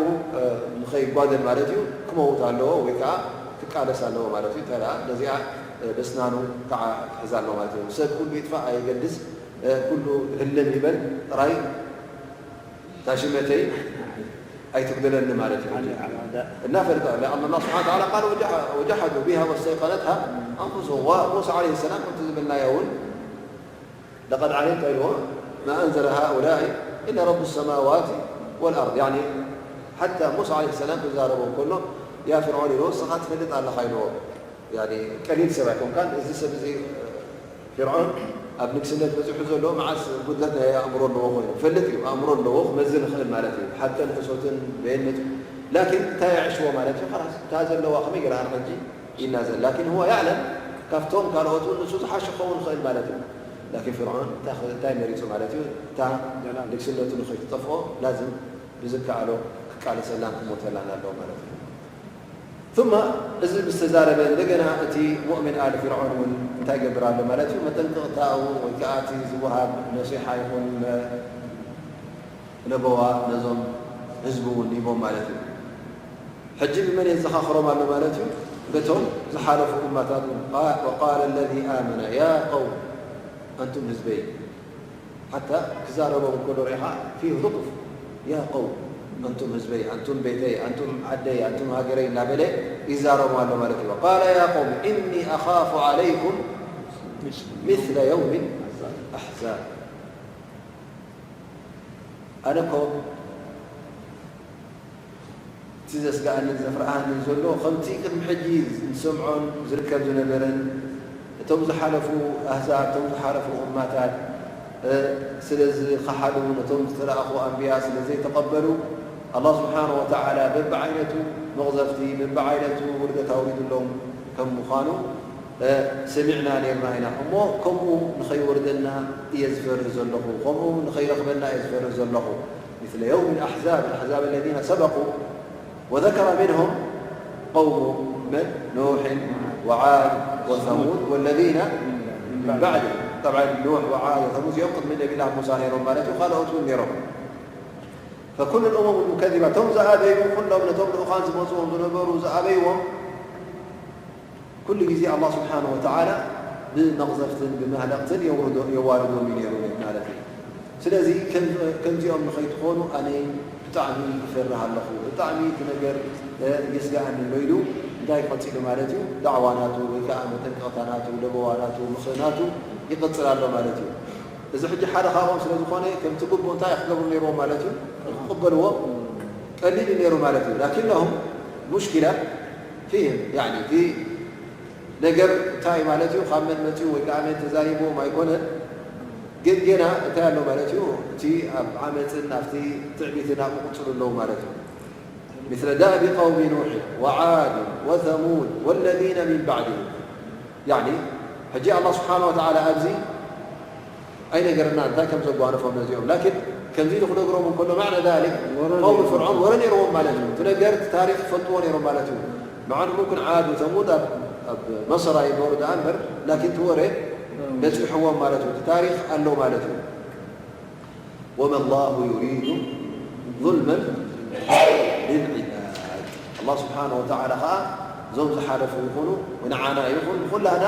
ንኸይጓደል ማለት እዩ ክመውት ኣለዎ ወይ ከዓ ክቃለስ ኣለዎ ማለት እዩ። እንታይ ደኣ ነዚኣ በስናኑ ከዓ ክሕዛ ኣለዎ ማለት እዩ። ሰብ ኩሉ ይጥፋእ ኣየገድስ፣ ኩሉ ህልም ይበል ጥራይ ታሽመተይ ኣይትጉደለኒ ማለት እዩ። እና ፈልጠ ኣላ ስብሓን ተዓላ ቃል ወጀሓዱ ቢሃ ወስተይቀነትሃ ኣንፉስሁም። ሙሳ ዓለይሂ ሰላም ከምቲ ዝበልናዮ እውን ለቀድ ዓሊምተ ኢልዎ ማ ኣንዘለ ሃኡላኢ ኢላ ረቡ ሰማዋት ወልኣርድ። ያኒ ሓታ ሙሳ ዓለይሂ ሰላም ክዛረቦ እንከሎ ያ ፍርዖን ኢልዎ እስኻ ትፈልጥ ኣለኻ ኢልዎ። ያኒ ቀሊል ሰብ ኣይኮንካን። እዚ ሰብ እዚ ፍርዖን ኣብ ንግስነት በፂሑ ዘሎ መዓስ ጉድለት ናይ ኣእምሮ ኣለዎ ኮይኑ ፈልጥ እዩ። ኣእምሮ ኣለዎ ክመዝን ይኽእል ማለት እዩ። ሓቀን ሕሶትን በየን መፂኡ ላኪን እንታይ የዕሽዎ ማለት እዩ። ላስ እታ ዘለዋ ከመይ ገይራ ሕጂ ይናዘል ላኪን ሁወ ያዕለም ካብቶም ካልኦት እውን ንሱ ዝሓሸ ክኸውን ይኽእል ማለት እዩ። ላኪን ፍርዖን እንታይ መሪፁ ማለት እዩ? እታ ንግስነቱ ንኸይትጠፍኦ ላዝም ብዝከኣሎ ክቃለሰላን ክሞተላን ኣለዎ ማለት እዩ። ثم እዚ ምስ ተዛረበ እንደገና እቲ ሙእሚን ኣል ፍርዖን እውን እንታይ ይገብር ኣሎ ማለት እዩ? መጠንቀቕታኡ ወይ ከዓ እቲ ዝወሃብ ነሲሓ ይኹን ለበዋ ነዞም ህዝቢ እውን ሂቦም ማለት እዩ። ሕጂ ብመን የዘኻኽሮም ኣሎ ማለት እዩ? በቶም ዝሓለፉ እማታት እውን። وقال الذي آمن يا قوم ኣንቱም ህዝበይ ሓታ ክዛረቦም እንከሎ ርኢኻ ፊ ሉጡፍ ያ ቀውም ኣንቱም ህዝበይ ኣንቱም ቤተይ ኣንቱም ዓደይ ኣንቱም ሃገረይ እናበለ ይዛረቦም ኣሎ ማለት እዩ። وقال يا قوم إني أخاف عليكم مثل يوم الأحزاب ኣነ እኮ እቲ ዘስግኣንን ዘፍርሃንን ዘሎ ከምቲ ቅድሚ ሕጂ ዝሰምዖን ዝርከብ ዝነበረን እቶም ዝሓለፉ ኣህዛብ እቶም ዝሓለፉ እማታት ስለ ዝኸሓዱ ነቶም ዝተላእኹ ኣንብያ ስለ ዘይተቐበሉ ኣላህ ስብሓነ ወተዓላ በብዓይነቱ መቕዘፍቲ በብዓይነቱ ውርደት ኣውሪዱሎም ከም ምዃኑ ሰሚዕና ነይርና ኢና እሞ ከምኡ ንኸይወርደና እየ ዝፈርህ ዘለኹ፣ ከምኡ ንኸይረኽበና እየ ዝፈርህ ዘለኹ። مثل يوم الأحزاب، الأحزاب الذين سبقوا وذكر منهم قوم من؟ نوح وعاد وثمود والذين من بعدهم. طبعا نوح وعاد وثمود እዚኦም ቅድሚ ነቢላ ሙሳ ነይሮም ማለት እዩ፣ ካልኦት እውን ነይሮም። فكل الأمم المكذبة እቶም ዝኣበዩ ኩሎም ነቶም ልኡኻን ዝመፅዎም ዝነበሩ ዝኣበይዎም ኩሉ ግዜ ኣላህ ስብሓነ ወተዓላ ብመቕዘፍትን ብመህለቕትን የውርዶ የዋርዶም እዩ ነይሩ ማለት እዩ። ስለዚ ከም- ከምዚኦም ንኸይትኾኑ ኣነ ብጣዕሚ ይፈርህ ኣለኹ፣ ብጣዕሚ እቲ ነገር የስግኣኒ ኣሎ ኢሉ እንታይ ቀፂሉ ማለት እዩ? ዳዕዋ ናቱ ወይ ከዓ መጠንቀቕታ ናቱ፣ ለበዋ ናቱ፣ ምኽሪ ናቱ ይቕፅል ኣሎ ማለት እዩ። እዚ ሕጂ ሓደ ካብኦም ስለ ዝኾነ ከምቲ ግቡእ እንታይ ክገብሩ ነይርዎም ማለት እዩ? ክቕበልዎ ቀሊል እዩ ነይሩ ማለት እዩ። ላኪን ለሁም ሙሽኪላ ፊህም ያኒ እቲ ነገር እንታይ ማለት እዩ? ካብ መን መፅኡ ወይ ከዓ መን ተዛሪብዎም ኣይኮነን። ግን ገና እንታይ ኣሎ ማለት እዩ? እቲ ኣብ ዓመፅን ኣብቲ ትዕቢትን ኣብኡ ቅፅሉ ኣለዉ ማለት እዩ። مثل دأب قوم نوح وعاد وثمود والذين من بعدهم ያኒ ሕጂ ኣላህ ስብሓነ ወተዓላ ኣብዚ ኣይነገረና እንታይ ከም ዘጓነፎም ነዚኦም ላኪን ከምዚ ኢሉ ክነግሮም እንከሎ ማዕነ ዛሊክ ወረ ቀውሚ ነይርዎም። ፍርዖን ወረ ነይርዎም ማለት እዩ። እቲ ነገር እቲ ታሪክ ይፈልጥዎ ነይሮም ማለት እዩ። መዓኑ ሙምክን ዓድ ወተሙድ ኣብ ኣብ መሰር ኣይነበሩ ደኣ እምበር ላኪን እቲ ወረ በፂሕዎም ማለት እዩ። እቲ ታሪክ ኣሎ ማለት እዩ። وما الله يريد ظلما للعباد ኣላህ ስብሓነ ወተዓላ ከዓ እዞም ዝሓለፉ ይኹኑ ንዓና ይኹን ንኹላና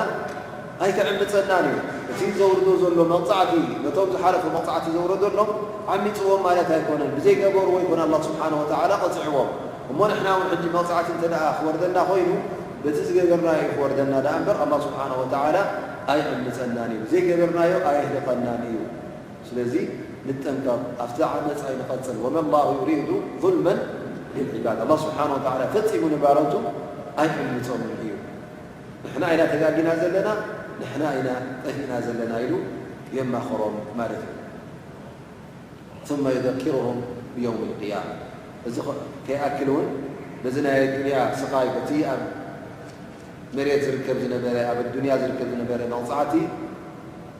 ኣይክዕምፀናን እዩ። እቲ ዘውርዶ ዘሎ መቕፃዕቲ ነቶም ዝሓለፉ መቕፃዕቲ ዘውረደሎም ዓሚፅዎም ማለት ኣይኮነን። ብዘይገበርዎ ይኮነ ኣላህ ስብሓነ ወተዓላ ቀፂዕዎም። እሞ ንሕና እውን ሕጂ መቕፃዕቲ እንተ ደኣ ክወርደና ኮይኑ በቲ ዝገበርናዮ እዩ ክወርደና ደኣ እምበር ኣላህ ስብሓነ ወተዓላ ኣይዕምፀናን እዩ። ብዘይገበርናዮ ኣየህልቐናን እዩ። ስለዚ ንጠንቀቕ፣ ኣብቲ ዓመፅ ኣይንቐፅል። وما الله يريد ظلما للعباد ኣላህ ስብሓነ ወተዓላ ፈፂሙ ንባሮቱ ኣይዕምፆምን እዩ። ንሕና ኢና ተጋጊና ዘለና፣ ንሕና ኢና ጠፊእና ዘለና ኢሉ የማኽሮም ማለት እዩ። ثم يذكرهم بيوم القيامة እዚ ከይኣክል እውን በዚ ናይ ኣዱንያ ስቓይ በቲ ኣብ መሬት ዝርከብ ዝነበረ ኣብ ኣዱንያ ዝርከብ ዝነበረ መቕፃዕቲ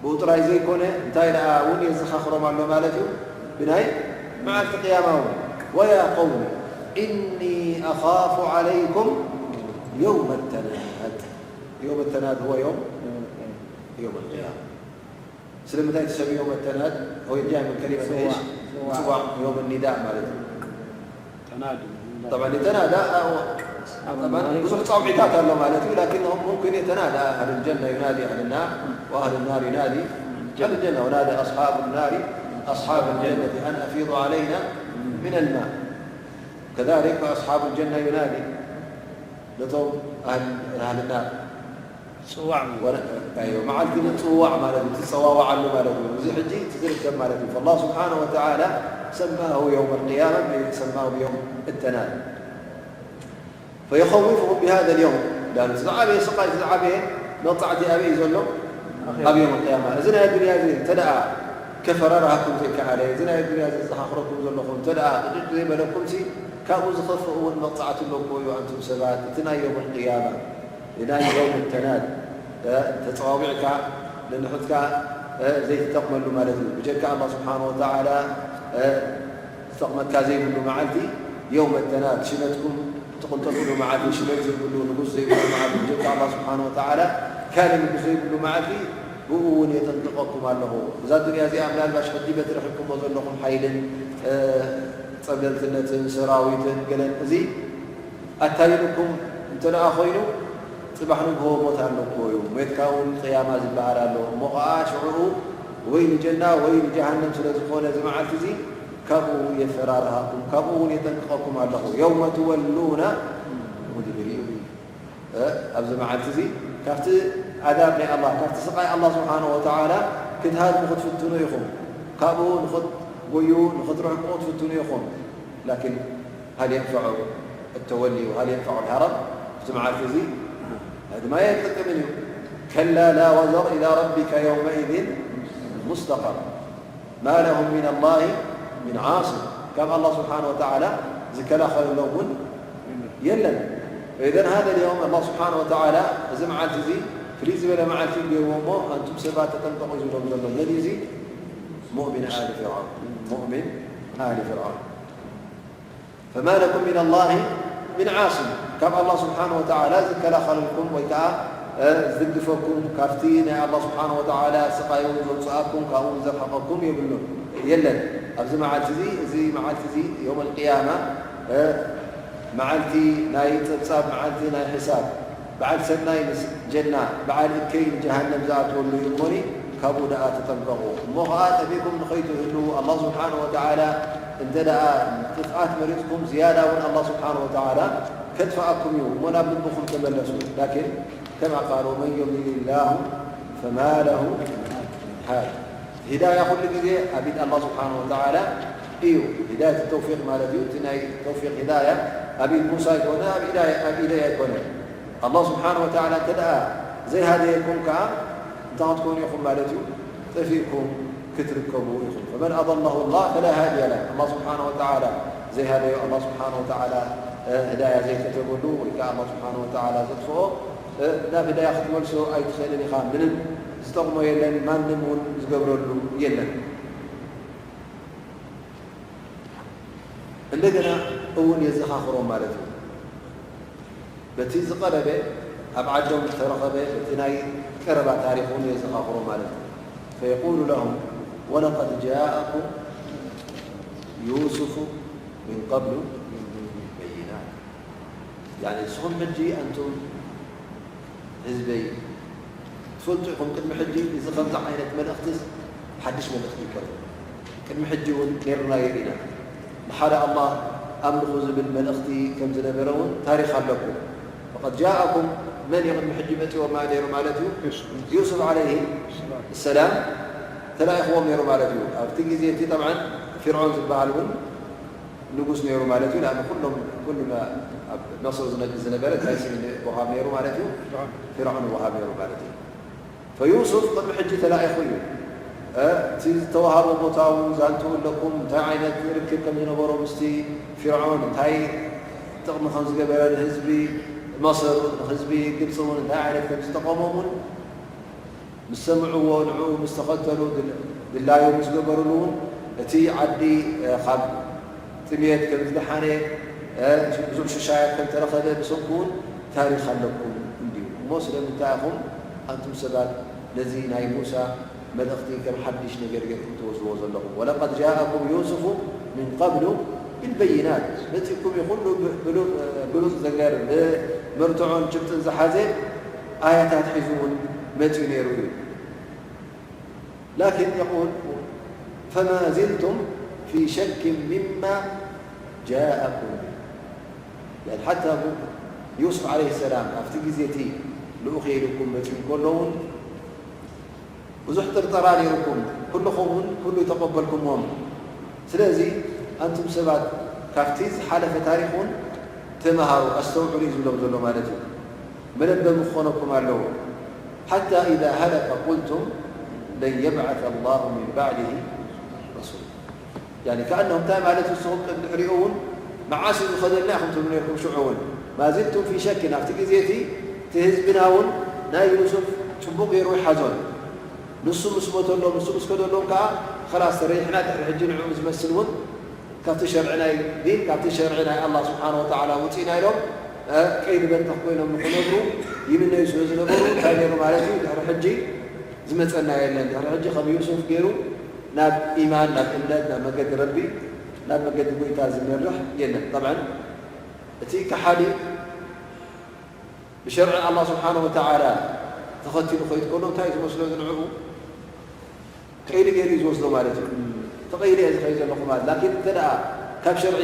ብኡ ጥራይ ዘይኮነ እንታይ ደኣ እውን የዘኻኽሮም ኣሎ ማለት እዩ። ብናይ መዓልቲ ቅያማ እውን ويا قوم إني أخاف عليكم يوم التناد يوم التناد هو يوم يوم القيامة ስለምንታይ እቲ ሰብ ዮም ተናድ ወይ ጃይ ምን ከሊመት እሽ ምፅዋዕ ዮም ኒዳእ ማለት እዩ። ጠብዓን የተናዳ ብዙሕ ፃውዒታት ኣሎ ማለት እዩ። ላኪን ሙምኪን የተናዳ ኣህል ጀና ዩናዲ ኣህል ናር ወኣህል ናር ዩናዲ ኣህል ጀና ወናዲ ኣስሓብ ናሪ ኣስሓብ ጀነት ኣን ኣፊض ዓለይና ምን ልማ ከሊክ ኣስሓብ ጀና ዩናዲ ነቶም ኣህል ናር ፅዋዕ መዓልቲ ምፅዋዕ ማለት እዩ፣ ትፀዋዋዓሉ ማለት እዩ። እዚ ሕጂ እቲ ዝርከብ ማለት እዩ። فالله سبحانه وتعالى سماه يوم القيامة سماه بيوم التناد فيخوفهم بهذا اليوم لأن ዝዓበየ ስቃይ ዝዓበየ መቕፃዕቲ ኣበይ እዩ ዘሎ? ኣብ يوم القيامة። እዚ ናይ ኣዱንያ እዚ እንተ ደኣ ከፈራርሃኩም ዘይከኣለ፣ እዚ ናይ ኣዱንያ እዚ ዘዘኻኽረኩም ዘለኹም እንተ ደኣ ቅጭጭ ዘይበለኩም ሲ ካብኡ ዝኸፍእ እውን መቕፃዕቲ ኣለዎ እዩ። ኣንቱም ሰባት እቲ ናይ يوم القيامة ንናይ ዮም ተናድ ተፀዋዊዕካ ንንሕትካ ዘይትጠቕመሉ ማለት እዩ። ብጀካ ኣላ ስብሓን ወተዓላ ዝጠቕመካ ዘይብሉ መዓልቲ ዮም ተናድ ሽመትኩም ትቕንጠጥሉ መዓልቲ ሽመት ዘይብሉ ንጉስ ዘይብሉ መዓልቲ ብጀካ ኣላ ስብሓን ወተዓላ ካልእ ንጉስ ዘይብሉ መዓልቲ ብኡ እውን የጠንቅቐኩም ኣለኹ። እዛ ዱንያ እዚኣ ምናልባሽ ሕጂ በቲ ረኺብኩሞ ዘለኹም ሓይልን ጸብለልትነትን ሰራዊትን ገለን እዚ ኣታይልኩም እንተ ደኣ ኮይኑ ጽባሕ ንግሆ ሞት ኣለዎ እዩ። ሞትካ እውን ቅያማ ዝበሃል ኣሎ። እሞ ኸዓ ሽዑኡ ወይ ንጀና ወይ ንጀሃነም ስለ ዝኾነ እዚ መዓልቲ እዚ ካብኡ የፈራርሃኩም፣ ካብኡ እውን የጠንቅቐኩም ኣለኹ። የውመ ትወሉና ሙድብሪን። ኣብዚ መዓልቲ እዚ ካብቲ ዓዛብ ናይ ኣላ ካብቲ ስቓይ ኣላ ስብሓን ወተዓላ ክትሃድሙ ክትፍትኑ ኢኹም። ካብኡ ንኽትጎዩ ንኽትርሕቁ ክትፍትኑ ኢኹም። ላኪን ሃል የንፈዑ التولي وهل ينفع الهرب؟ እቲ መዓልቲ እዚ ኣድማ የጥቅምን እዩ። ከላ ላ ወዘር ኢላ ረቢካ የውመኢዝን ሙስተቀር ما لهم من الله من عاصم ካብ ኣላ ስብሓን ወተዓላ ዝከላኸለሎም እውን የለን። فإذا هذا اليوم ኣላ ስብሓን ወተዓላ እዚ መዓልቲ እዚ ፍልይ ዝበለ መዓልቲ ገይርዎ እሞ ኣንቱም ሰባት ተጠንቀቑ ዝብሎም ዘሎ መን እዩ እዚ? ሙእሚን ኣሊ ፍርዓውን ሙእሚን ኣሊ ፍርዓውን فما لكم من الله من عاصم ካብ ኣላ ስብሓን ወተዓላ ዝከላኸለልኩም ወይ ከዓ ዝድግፈኩም ካብቲ ናይ ኣላ ስብሓን ወተዓላ ስቓይ እውን ዘውፅኣኩም ካብኡ እውን ዘርሓቐኩም የብሉን የለን። ኣብዚ መዓልቲ እዚ እዚ መዓልቲ እዚ የውም ኣልቅያማ መዓልቲ ናይ ፀብፃብ መዓልቲ ናይ ሕሳብ በዓል ሰናይ ምስ ጀና በዓል እከይ ንጀሃነም ዝኣትወሉ እዩ እሞኒ ካብኡ ደኣ ተጠንቀቑ። እሞ ኸዓ ጠፊእኩም ንኸይትህልዉ ኣላህ ስብሓን ወተዓላ እንተ ደኣ ጥፍኣት መሪፅኩም ዝያዳ እውን ኣላህ ስብሓን ወተዓላ ከጥፍኣኩም እዩ እሞ ናብ ልብኹም ተመለሱ። ላኪን ከማ ቃል ወመን ዩድሊል ላሁ ፈማ ለሁ ምን ሃድ ሂዳያ ኩሉ ግዜ ኣብ ኢድ ኣላህ ስብሓን ወተዓላ እዩ። ሂዳየት ተውፊቅ ማለት እዩ። እቲ ናይ ተውፊቅ ሂዳያ ኣብ ኢድ ሙሳ ኣይኮነ ኣብ ኢደይ ኣይኮነ። ኣላህ ስብሓን ወተዓላ እንተ ደኣ ዘይሃደየኩም ከዓ እንታይ ክትኮኑ ኢኹም ማለት እዩ? ጠፊእኩም ክትርከቡ ኢኹም። ፈመን ኣضለሁ ላህ ፈላ ሃድየ ለህ። ኣላህ ስብሓን ወተዓላ ዘይሃደዮ ኣላህ ስብሓን ወተዓላ ህዳያ ዘይከተበሉ ወይ ከዓ ኣላህ ስብሓን ወተዓላ ዘጥፍኦ ናብ ህዳያ ክትመልሶ ኣይትኽእልን ኢኻ። ምንም ዝጠቕሞ የለን፣ ማንም እውን ዝገብረሉ የለን። እንደገና እውን የዘኻኽሮም ማለት እዩ። በቲ ዝቐረበ ኣብ ዓዶም ዝተረኸበ በቲ ናይ ቀረባ ታሪኽ እውን የዘኻኽሮም ማለት እዩ። فيقول لهم ولقد جاءكم يوسف من قبل بالبينات يعني ንስኹም ሕጂ ኣንቱም ህዝበይ ትፈልጡ ኢኹም ቅድሚ ሕጂ እዚ ከምዚ ዓይነት መልእኽትስ ሓድሽ መልእኽቲ ይኮነ። ቅድሚ ሕጂ እውን ነይርናዮ ኢና። ንሓደ ኣላህ ኣምልኹ ዝብል መልእኽቲ ከም ዝነበረ እውን ታሪኽ ኣለኩም። ፈቀድ ጃኣኩም መን እዩ ቅድሚ ሕጂ መፂዎም ነይሩ ማለት እዩ? ዩሱፍ ዓለይሂ ሰላም ተላኢኽዎም ነይሩ ማለት እዩ። ኣብቲ ግዜ እቲ ጠብዓን ፊርዖን ዝበሃል እውን ንጉስ ነይሩ ማለት እዩ። ንኣነ ኩሎም ኩሉ ኣብ መስር ዝነግስ ዝነበረ እንታይ ስም ይወሃብ ነይሩ ማለት እዩ? ፍርዖን ይወሃብ ነይሩ ማለት እዩ። ፈዩሱፍ ቅድሚ ሕጂ ተላኢኹ እዩ። እቲ ዝተዋሃቦ ቦታ እውን ዛንትኡ ኣለኩም፣ እንታይ ዓይነት ርክብ ከም ዝነበሮ ምስቲ ፊርዖን፣ እንታይ ጥቕሚ ከም ዝገበረ ንህዝቢ መሰር፣ ንህዝቢ ግብፂ እውን እንታይ ዓይነት ከም ዝጠቐሞም እውን ምስ ሰምዕዎ፣ ንዕኡ ምስ ተኸተሉ፣ ድል-፣ ድላዮም ምስ ገበሩሉ እውን እቲ ዓዲ፣ እ፣ ካብ ጥምየት ከም ዝደሓነ፣ እ፣ ብዙሕ ሽሻያት ከም ተረኸበ ብሰንኩ እውን ታሪኽ ኣለኩም እንድዩ። እሞ ስለምንታይ ኢኹም ኣንቱም ሰባት ነዚ ናይ ሙሳ መልእኽቲ ከም ሓድሽ ነገር ጌርኩም ትወስድዎ ዘለኹም? ወለቀድ ጃኣኩም ዩሱፉ ሚን ቀብሉ ቢልበይናት፣ መጺእኩም እዩ ኩሉ ብ-፣ ብሉ-፣ ብሉጽ ነገር፣ ብመርትዖን ጭብጥን ዝሓዘ ኣያታት ሒዙ እውን መጺኡ ነይሩ እዩ። ላኪን የቁል ፈማ ዝልቱም ፊ ሸክ ሚማ ጃኣኩም ቢህ። ሓታ ዩሱፍ ዓለይሂ ሰላም ኣብቲ ግዜ እቲ ልኡኽ ኢልኩም መጺኡ እንከሎ እውን ብዙሕ ጥርጠራ ነይሩኩም፣ ኩልኹም እውን ኩሉ ይተቐበልኩምዎም። ስለዚ ኣንቱም ሰባት ካብቲ ዝሓለፈ ታሪኽ እውን ተመሃሩ፣ ኣስተውዕሉ እዩ ዝብሎም ዘሎ ማለት እዩ። መለበሚ ክኾነኩም ኣለዎ። ሓታ ኢዛ ሃለከ ቁልቱም ለን የብዓተ ላሁ ሚን ባዕድሂ ረሱላ። ያኒ ከኣነሁም እንታይ ማለት እዩ? ንስኹም ቅድሚ ድሕሪኡ እውን መዓስ እዩ ዝኸደልና ኢኹም ትብሉ ነርኩም። ሽዑ እውን ማዚልቱም ፊ ሸክን፣ ኣብቲ ግዜ እቲ እቲ ህዝብና እውን ናይ ዩሱፍ ጽቡቕ ገይሩ ይሓዞን። ንሱ ምስ ሞተሎ፣ ንሱ ምስ ከደሎም ከኣ፣ ኸላስ ተረይሕና፣ ድሕሪ ሕጂ ንዕኡ ዝመስል እውን ካብቲ ሸርዒ ናይ ዲን፣ ካብቲ ሸርዒ ናይ ኣላህ ስብሓነ ወተዓላ ውጺእና ኢሎም፣ እ፣ ቀይዲ በንተኽ ኮይኖም ንኽነብሩ ይምነዩ ስለ ዝነበሩ፣ እንታይ ነይሩ ማለት እዩ? ድሕሪ ሕጂ ዝመጸና የለን። ድሕሪ ሕጂ ከም ዩሱፍ ገይሩ ናብ ኢማን፣ ናብ እምነት፣ ናብ መገዲ ረቢ፣ ናብ መገዲ ጎይታ ዝመርሕ የለን። ጠብዓን፣ እቲ ከሓዲ ብሸርዒ ኣላህ ስብሓነ ወተዓላ ተኸቲሉ ኸይድ ከሎ እንታይ እዩ ዝመስሎ? ንዕኡ ቀይዲ ገይሩ እዩ ዝወስዶ ማለት እዩ። ተቐይደ እየ ዝኸይድ ዘለኹ ማለት። ላኪን እንተ ደኣ ካብ ሸርዒ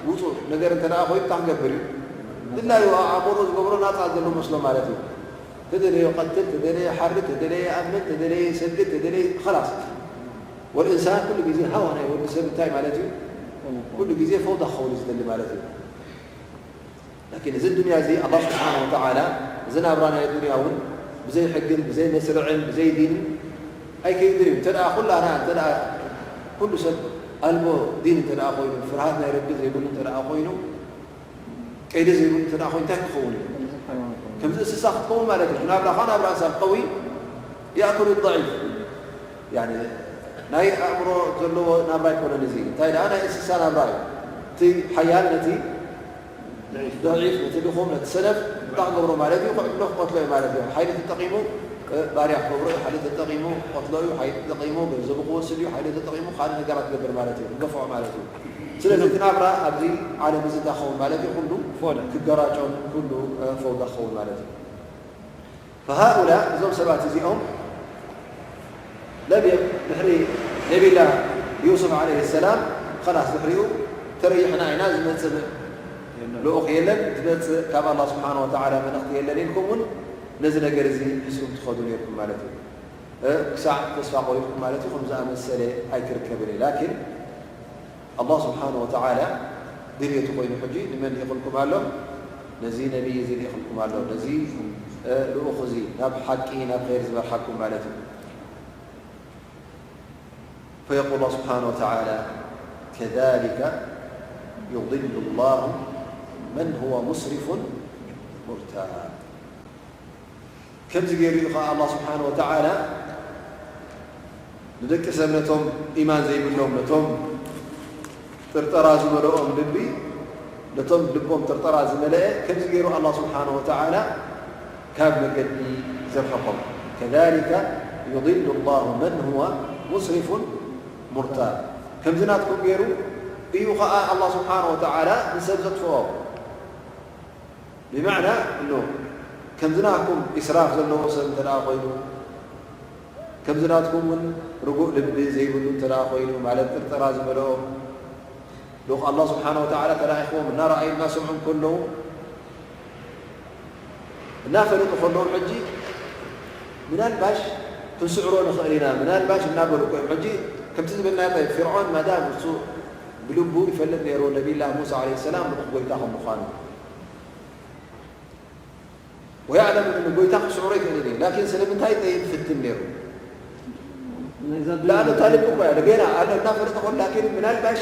ውፁእ ነገር እንተ ደኣ ኮይኑ እንታይ ክገብር እዩ? ድላዩ ኣእምሮ ዝገብሮ ናፃ ዘሎ መስሎ ማለት እዩ። ተደለየ ቀትል፣ ተደለየ ሓርድ፣ ተደለየ ኣምን፣ ተደለየ ሰግድ፣ ተደለየ ኸላስ። ወልእንሳን ኩሉ ግዜ ሃዋ ናይ ወዲ ሰብ እንታይ ማለት እዩ? ኩሉ ግዜ ፈውዳ ክኸውን እዩ ዝደሊ ማለት እዩ። ላኪን እዚ ዱንያ እዚ ኣላህ ስብሓነ ወተዓላ እዚ ናብራ ናይ ዱንያ እውን ብዘይ ሕግን ብዘይ መስርዕን ብዘይ ዲንን ኣይከይድን እዩ። እንተ ደኣ ኩላና፣ እንተ ደኣ ኩሉ ሰብ ኣልቦ ዲን እንተ ደኣ ኮይኑ፣ ፍርሃት ናይ ረቢ ዘይብሉ እንተ ደኣ ኮይኑ፣ ቀይዲ ዘይብሉ እንተ ደኣ ኮይኑ እንታይ ክኸውን እዩ? ከምዚ እንስሳ ክትከውን ማለት እዩ። ናብራኻ ናብራ እንስሳ ቀዊ የእኩሉ ضዒፍ። ያኒ ናይ ኣእምሮ ዘለዎ ናብራ ኣይኮነን እዚ። እንታይ ደኣ ናይ እንስሳ ናብራ እዩ። እቲ ሓያል ነቲ ضዒፍ፣ ነቲ ድኹም፣ ነቲ ሰነፍ እንታይ ክገብሮ ማለት እዩ? ክዕብሎ ክቐትሎ እዩ ማለት እዩ። ሓይሊ ተጠቒሙ፣ እ፣ ባርያ ክገብሮ እዩ። ሓይሊ ተጠቒሙ ክቐትሎ እዩ። ሓይሊ ተጠቒሙ ገንዘቡ ክወስድ እዩ። ሓይሊ ተጠቒሙ ካልእ ነገራት ክገብር ማለት እዩ። ክገፍዖ ማለት እዩ። ስለዚ እቲ ናብራ ኣብዚ ዓለም እዚ እንታይ ክኸውን ማለት እዩ? ኩሉ ፎዳ ክገራጮን ኩሉ፣ እ፣ ፈውዳ ክኸውን ማለት እዩ። ፈሃኡላ፣ እዞም ሰባት እዚኦም ለም የ-፣ ድሕሪ ነቢላ ዩሱፍ ዓለይሂ ሰላም ኸላስ ድሕሪኡ ተረይሕና ኢና፣ ዝመጽእ ልኡኽ የለን፣ ዝመጽእ ካብ ኣላህ ስብሓነ ወተዓላ መልእኽቲ የለን ኢልኩም እውን ነዚ ነገር እዚ ሒዝኩም ትኸዱ ነይርኩም ማለት እዩ። እ፣ ክሳዕ ተስፋ ቆሪጥኩም ማለት እዩ። ከም ዝኣመሰለ ኣይክርከብን እዩ። ላኪን ኣላህ ስብሓነ ወተዓላ ድልየቱ ኮይኑ ሕጂ ንመን ልኢኽልኩም ኣሎ? ነዚ ነቢይ እዚ ልኢኽልኩም ኣሎ። ነዚ፣ እ፣ ልኡኽ እዚ ናብ ሓቂ፣ ናብ ኸይር ዝመርሓኩም ማለት እዩ። ፈየቁል ኣላህ ስብሓነ ወተዓላ፣ ከዛሊከ ዩድሉ ላሁ መን ሁወ ሙስሪፉን ሙርታብ። ከምዚ ገይሩ እዩ ኸዓ ኣላህ ስብሓነ ወተዓላ ንደቂ ሰብ ነቶም ኢማን ዘይብሎም፣ ነቶም ጥርጠራ ዝመልኦም ልቢ፣ ነቶም ልቦም ጥርጠራ ዝመልአ፣ ከምዚ ገይሩ ኣላህ ስብሓነ ወተዓላ ካብ መገዲ ዘርሕቖም። ከዛሊከ ዩድሉ ላሁ መን ሁወ ሙስሪፉን ሙርታብ። ከምዚ ናትኩም ገይሩ እዩ ኸዓ ኣላህ ስብሓነ ወተዓላ ንሰብ ዘጥፍኦ። ብማዕና እኖ፣ ከምዚ ናትኩም ኢስራፍ ዘለዎ ሰብ እንተ ደኣ ኮይኑ፣ ከምዚ ናትኩም እውን ርጉእ ልቢ ዘይብሉ እንተ ደኣ ኮይኑ፣ ማለት ጥርጠራ ዝመልኦ፣ ልኡኽ ኣላህ ስብሓነ ወተዓላ ተላኢኽዎም እናረኣዩ እናሰምዑ እንከለዉ፣ እናፈለጡ ከለዉ ሕጂ ምናልባሽ ክንስዕሮ ንኽእል ኢና፣ ምናልባሽ እናበሉ እኮ እዮም። ሕጂ ከምቲ ዝበልናዮ፣ ጠይብ፣ ፊርዖን ማዳም እሱ ብልቡ ይፈልጥ ነይሩ ነቢይላህ ሙሳ ዓለይሂ ሰላም ልኡኽ ጎይታ ከም ምዃኑ። ወየዕለም፣ ንጎይታ ክስዕሮ ይኽእል እዩ። ላኪን ስለምንታይ ጠይብ ፍትን ነይሩ? ለኣነ ታልብ እኮ እያ ገና ኣለ እናፈለጠ ኾን ላኪን ምናልባሽ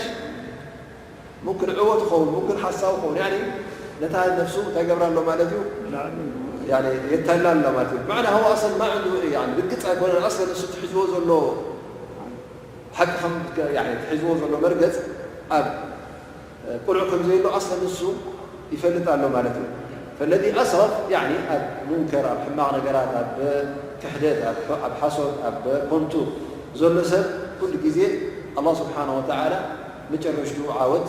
ሙምክን ዕወ ትኸውን ሙምክን ሓሳዊ ኸውን ያኒ ነታ ነፍሱ እንታይ ገብራ ኣሎ ማለት እዩ ያኒ የተላ ኣሎ ማለት እዩ ብማዕና هو أصلا ما عنده يعني ርግፅ ኣይኮነን ኣስለን እሱ ትሕዝዎ ዘሎ ሓቂ ከም ያኒ ትሕዝዎ ዘሎ መርገፅ ኣብ ቁኑዕ ከም ዘየሎ ኣስለን እሱ ይፈልጥ ኣሎ ማለት እዩ። فالذي أسرف يعني ኣብ ሙንከር ኣብ ሕማቕ ነገራት ኣብ ክሕደት ኣብ ሓሶት ኣብ ኮንቱ ዘሎ ሰብ ኩሉ ግዜ ኣላህ ስብሓነ ወተዓላ መጨረሽትኡ ዓወት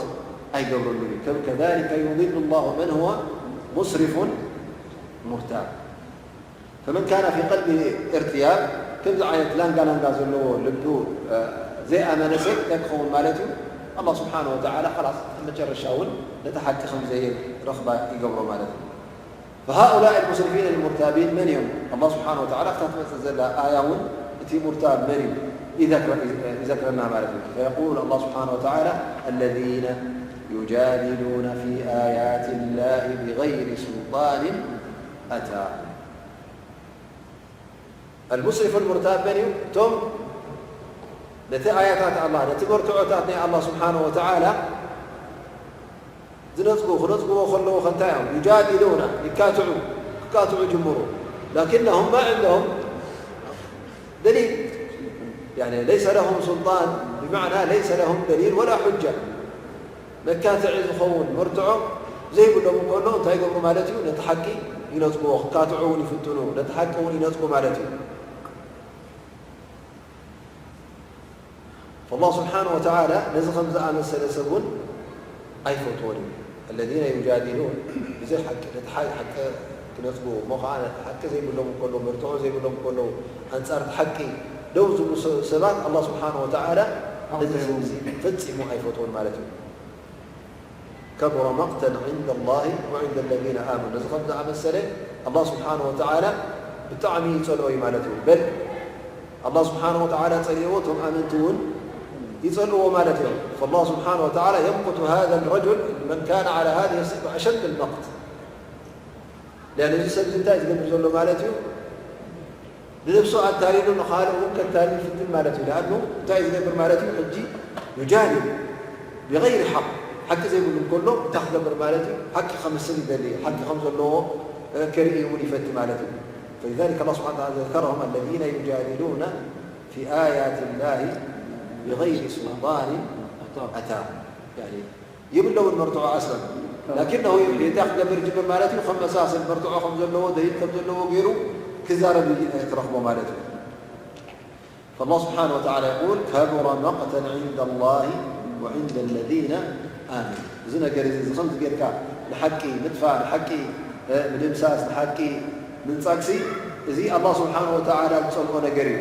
ኣይገብረሉን እዩ። كذلك يضل الله من هو مسرف مرتاب. فمن كان في قلبه ارتياب ከምዚ ዓይነት ላንጋ ላንጋ ዘለዎ ልቡ ዘይኣመነ ሰብ እንታይ ክኸውን ማለት እዩ? ኣላህ ስብሓነ ወተዓላ ኸላስ መጨረሻ እውን ነቲ ሓቂ ከም ዘይረኽባ ይገብሮ ማለት እዩ። فهؤلاء المسرفين المرتابين መን እዮም? ኣላህ ስብሓነ ወተዓላ እታ ትመፅእ ዘላ ኣያ እውን እቲ ሙርታብ መን እዩ ይዘክረና ማለት እዩ። فيقول الله سبحانه وتعالى الذين يجادلون في آيات الله بغير سلطان أتاهم المسرف المرتاب መን እዩ? እቶም ነቲ ኣያታት ኣላህ ነቲ መርትዖታት ናይ ኣላህ ስብሓነ ወተዓላ ዝነፅጉ ክነፅግዎ ከለዉ ከንታይ እዮም? يجادلون ይካትዑ ክካትዑ ጅምሩ لكنهم ما عندهم دليل يعني ليس لهم سلطان بمعنى ليس لهم دليل ولا حجة መካትዒ ዝኸውን መርትዖ ዘይብሎም እንከሎ እንታይ ይገብሩ ማለት እዩ? ነቲ ሓቂ ይነፅግዎ፣ ክካትዑ እውን ይፍትኑ፣ ነቲ ሓቂ እውን ይነፅጉ ማለት እዩ። ፈላህ ስብሓነ ወተዓላ ነዚ ከም ዝኣመሰለ ሰብ እውን ኣይፈትዎን እዩ። الذين يجادلون ብዘይ ሓቂ ነቲ ሓቂ ክነፅግዎ እሞ ከዓ ነቲ ሓቂ ዘይብሎም እንከሎ መርትዖ ዘይብሎም እንከሎ ኣንፃር እቲ ሓቂ ደው ዝብሉ ሰባት ኣላህ ስብሓነ ወተዓላ ነዚ ሰብ እዚ ፈፂሙ ኣይፈትዎን ማለት እዩ። كبر مقتا عند الله وعند الذين آمنوا ነዚ ከም ዝኣመሰለ ኣላህ ስብሓነ ወተዓላ ብጣዕሚ ይፀልኦ እዩ ማለት እዩ። በል ኣላህ ስብሓነ ወተዓላ ፀሊእዎ እቶም ኣመንቲ እውን ይፀልእዎ ማለት እዮም። فالله سبحانه وتعالى يمقت هذا الرجل من كان على هذه الصفة أشد المقت لأن እዚ ሰብ እዚ እንታይ ዝገብር ዘሎ ማለት እዩ? ንነብሱ ኣታሊሉ ንኻልእ እውን ከታልል ይፍትን ማለት እዩ። ንኣኑ እንታይ ዝገብር ማለት እዩ? ሕጂ ዩጃድል ብغير ሓቅ ሓቂ ዘይብሉ እንከሎ እንታይ ክገብር ማለት እዩ? ሓቂ ከምስል ይደሊ ሓቂ ከም ዘለዎ ከርኢ እውን ይፈቲ ማለት እዩ። فلذلك الله سبحانه وتعالى ذكرهم الذين يجادلون في آيات الله بغير سلطان أتاهم የብለውን መርትዖ ኣስለን ላኪነሁ እንታይ ክገብር ይጅምር ማለት እዩ? ከም መሳስል መርትዖ ከም ዘለዎ ደሊል ከም ዘለዎ ገይሩ ክዛረብ ትረኽቦ ማለት እዩ። فالله سبحانه وتعالى يقول كبر مقتا عند الله وعند الذين آمنوا እዚ ነገር እዚ ከምዚ ጌርካ ንሓቂ ምጥፋእ ንሓቂ ምድምሳስ ንሓቂ ምንጻግሲ እዚ ኣላህ ስብሓን ወተዓላ ዝጸልኦ ነገር እዩ።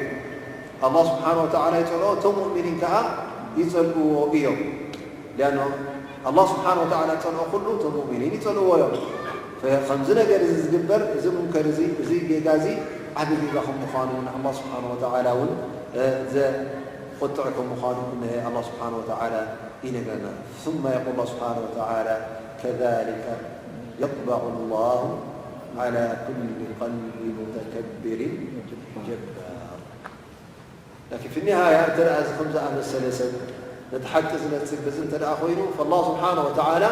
ኣላህ ስብሓን ወተዓላ ይጸልኦ እቶም ሙእሚኒን ከዓ ይጸልእዎ እዮም። ሊኣኖ ኣላህ ስብሓን ወተዓላ ዝጸልኦ ኩሉ እቶም ሙእሚኒን ይጸልእዎ እዮም። ከምዚ ነገር እዚ ዝግበር እዚ ሙንከር እዚ እዚ ጌጋ እዚ ዓቢ ጌጋ ከም ምዃኑ እውን ኣላህ ስብሓን ወተዓላ እውን ዘቁጥዕ ከም ምዃኑ እነሀ ኣላህ ስብሓን ወተዓላ ይነግረና። ثم يقول الله سبحانه وتعالى كذلك يطبع الله على كل قلب متكبر جبار. لكن في النهاية እንተ እዚ ከም ዝኣመሰለ ሰብ ነቲ ሓቂ ዝነጽግ በዚ እንተ ኮይኑ فالله سبحانه وتعالى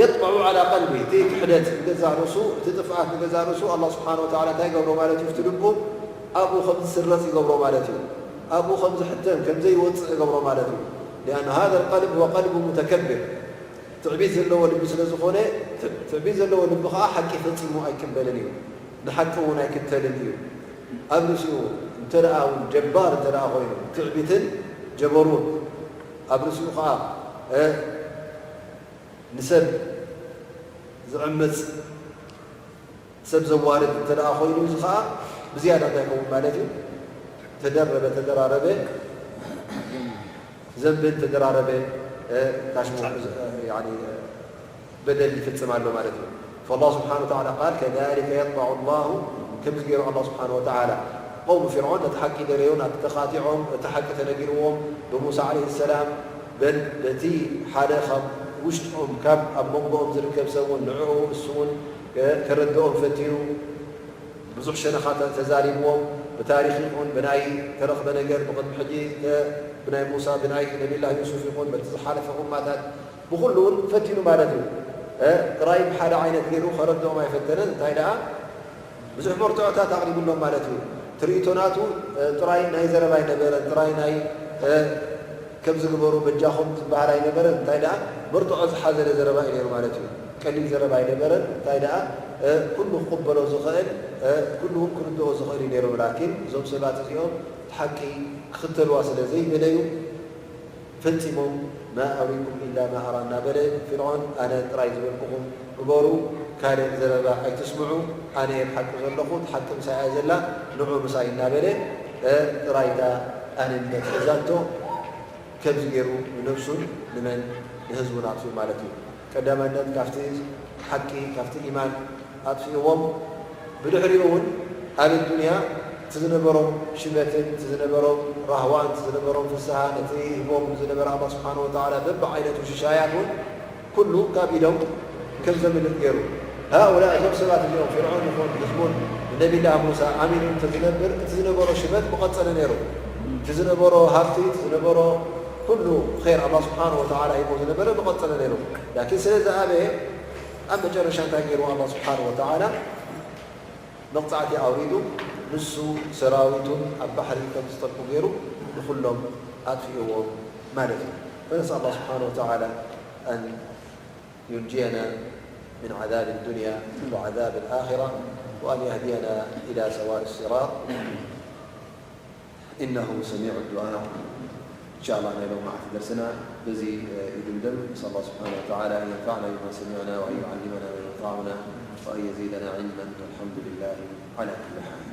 يطبع على قلبه እቲ ክሕደት ንገዛእ ርእሱ እቲ ጥፍኣት ንገዛእ ርእሱ ኣላህ ስብሓን ወተዓላ እንታይ ይገብሮ ማለት እዩ? እቲ ልቡ ኣብኡ ከም ዝስረጽ ይገብሮ ማለት እዩ። ኣብኡ ከም ዝሕተም ከም ዘይወጽእ ይገብሮ ማለት እዩ። لأن هذا القلب هو قلب متكبر ትዕቢት ዘለዎ ልቢ ስለ ዝኾነ ትዕቢት ዘለዎ ልቢ ከዓ ሓቂ ፈጺሙ ኣይቅበልን እዩ። ንሓቂ እውን ኣይክተልን እዩ። ኣብ ርእሲኡ እንተ ደኣ እውን ጀባር እንተ ደኣ ኮይኑ ትዕቢትን ጀበሩን ኣብ ርእሲኡ ከዓ ንሰብ ዝዕምፅ ሰብ ዘዋርድ እንተ ደኣ ኮይኑ እዚ ከዓ ብዝያዳ እንታይ ይኸውን ማለት እዩ? ተደረበ ተደራረበ ዘንብን ተደራረበ ታሽሙ በደል ይፍፅም ኣሎ ማለት እዩ። فالله سبحانه وتعالى قال كذلك يطبع الله ከምዚ ገይሩ ኣላህ ስብሓን ወተዓላ ቀውሚ ፊርዖን ነቲ ሓቂ ደለዮ ናቲ ተኻቲዖም እቲ ሓቂ ተነጊርዎም ብሙሳ ዓለይሂ ሰላም በል በቲ ሓደ ካብ ውሽጦም ካብ ኣብ መንጎኦም ዝርከብ ሰብ እውን ንዕኡ እሱ እውን ከረድኦም ፈቲኑ ብዙሕ ሸነኻት ተዛሪብዎም ብታሪኽ ይኹን ብናይ ተረኽበ ነገር ብቕድሚ ሕጂ እ፣ ብናይ ሙሳ ብናይ ነቢላህ ዩሱፍ ይኹን በቲ ዝሓለፈ እማታት ብኹሉ እውን ፈቲኑ ማለት እዩ። እ፣ ጥራይ ብሓደ ዓይነት ገይሩ ከረድኦም ኣይፈተነን። እንታይ ደኣ ብዙሕ መርትዖታት ኣቕሪቡሎም ማለት እዩ። ትርኢቶ ናቱ እ፣ ጥራይ ናይ ዘረባ ኣይነበረን፣ ጥራይ ናይ እ፣ ከምዚ ግበሩ በጃኹም ዝበሃል ኣይነበረን። እንታይ ደኣ መርትዖ ዝሓዘለ ዘረባ እዩ ነይሩ ማለት እዩ። ቀሊል ዘረባ ኣይነበረን። እንታይ ደኣ እ፣ ኩሉ ክቕበሎ ዝኽእል እ፣ ኩሉ እውን ክርድኦ ዝኽእል እዩ ነይሩ። ላኪን እዞም ሰባት እዚኦም እቲ ሓቂ ክኽተልዋ ስለ ዘይደለዩ ፈጺሞም ማ ኣሪኩም ኢላ ማ ኣራ እናበለ ፍርዖን ኣነ ጥራይ ዝበልኩኹም ግበሩ፣ ካልእ ዘረባ ኣይትስምዑ፣ ኣነ እየ ሓቂ ዘለኹ፣ እቲ ሓቂ ምሳይ እያ ዘላ፣ ንዑ ምሳይ እናበለ እ፣ ጥራይታ ኣነነት ሒዛቶ ከምዚ ገይሩ ንነብሱን ንመን ንህዝቡን ኣጥፊኡ ማለት እዩ። ቀዳማነት ካብቲ ሓቂ ካብቲ ኢማን ኣጥፊእዎም። ብድሕሪኡ እውን ኣብ ዱንያ እቲ ዝነበሮም ሽመትን እቲ ዝነበሮም ራህዋን እቲ ዝነበሮም ፍስሃ ነቲ ሂቦም ዝነበረ ኣላህ ስብሓነ ወተዓላ በብዓይነቱ ሽሻያት እውን ኩሉ ካብ ኢዶም ከም ዘምልጥ ገይሩ። ሃኡላ እዞም ሰባት እዚኦም ፍርዖን ይኹን ህዝቡን ንነቢላህ ሙሳ ኣሚኑ እንተዝነብር እቲ ዝነበሮ ሽመት ምቐጸለ ነይሩ። እቲ ዝነበሮ ሃብቲ እቲ ዝነበሮ ኩሉ ኸይር ኣላህ ስብሓነ ወተዓላ ሂቦ ዝነበረ ምቐጸለ ነይሩ። ላኪን ስለ ዝኣበየ ኣብ መጨረሻ እንታይ ገይሩ ኣላህ ስብሓነ ወተዓላ መቕጻዕቲ ኣውሪዱ ንሱ ሰራዊቱን ኣብ ባሕሪ ከም ዝጠልቁ ገይሩ ንኹሎም ኣጥፊእዎም ማለት እዩ። فنسأل الله سبحانه وتعالى أن ينجينا من عذاب الدنيا وعذاب الآخرة وأن يهدينا إلى سواء الصراط إنه سميع الدعاء. إن شاء الله نيلو مع درسنا بزي يدمدم. نسأل الله سبحانه وتعالى أن ينفعنا بما سمعنا وأن يعلمنا ما ينفعنا وأن يزيدنا علما والحمد لله على كل حال.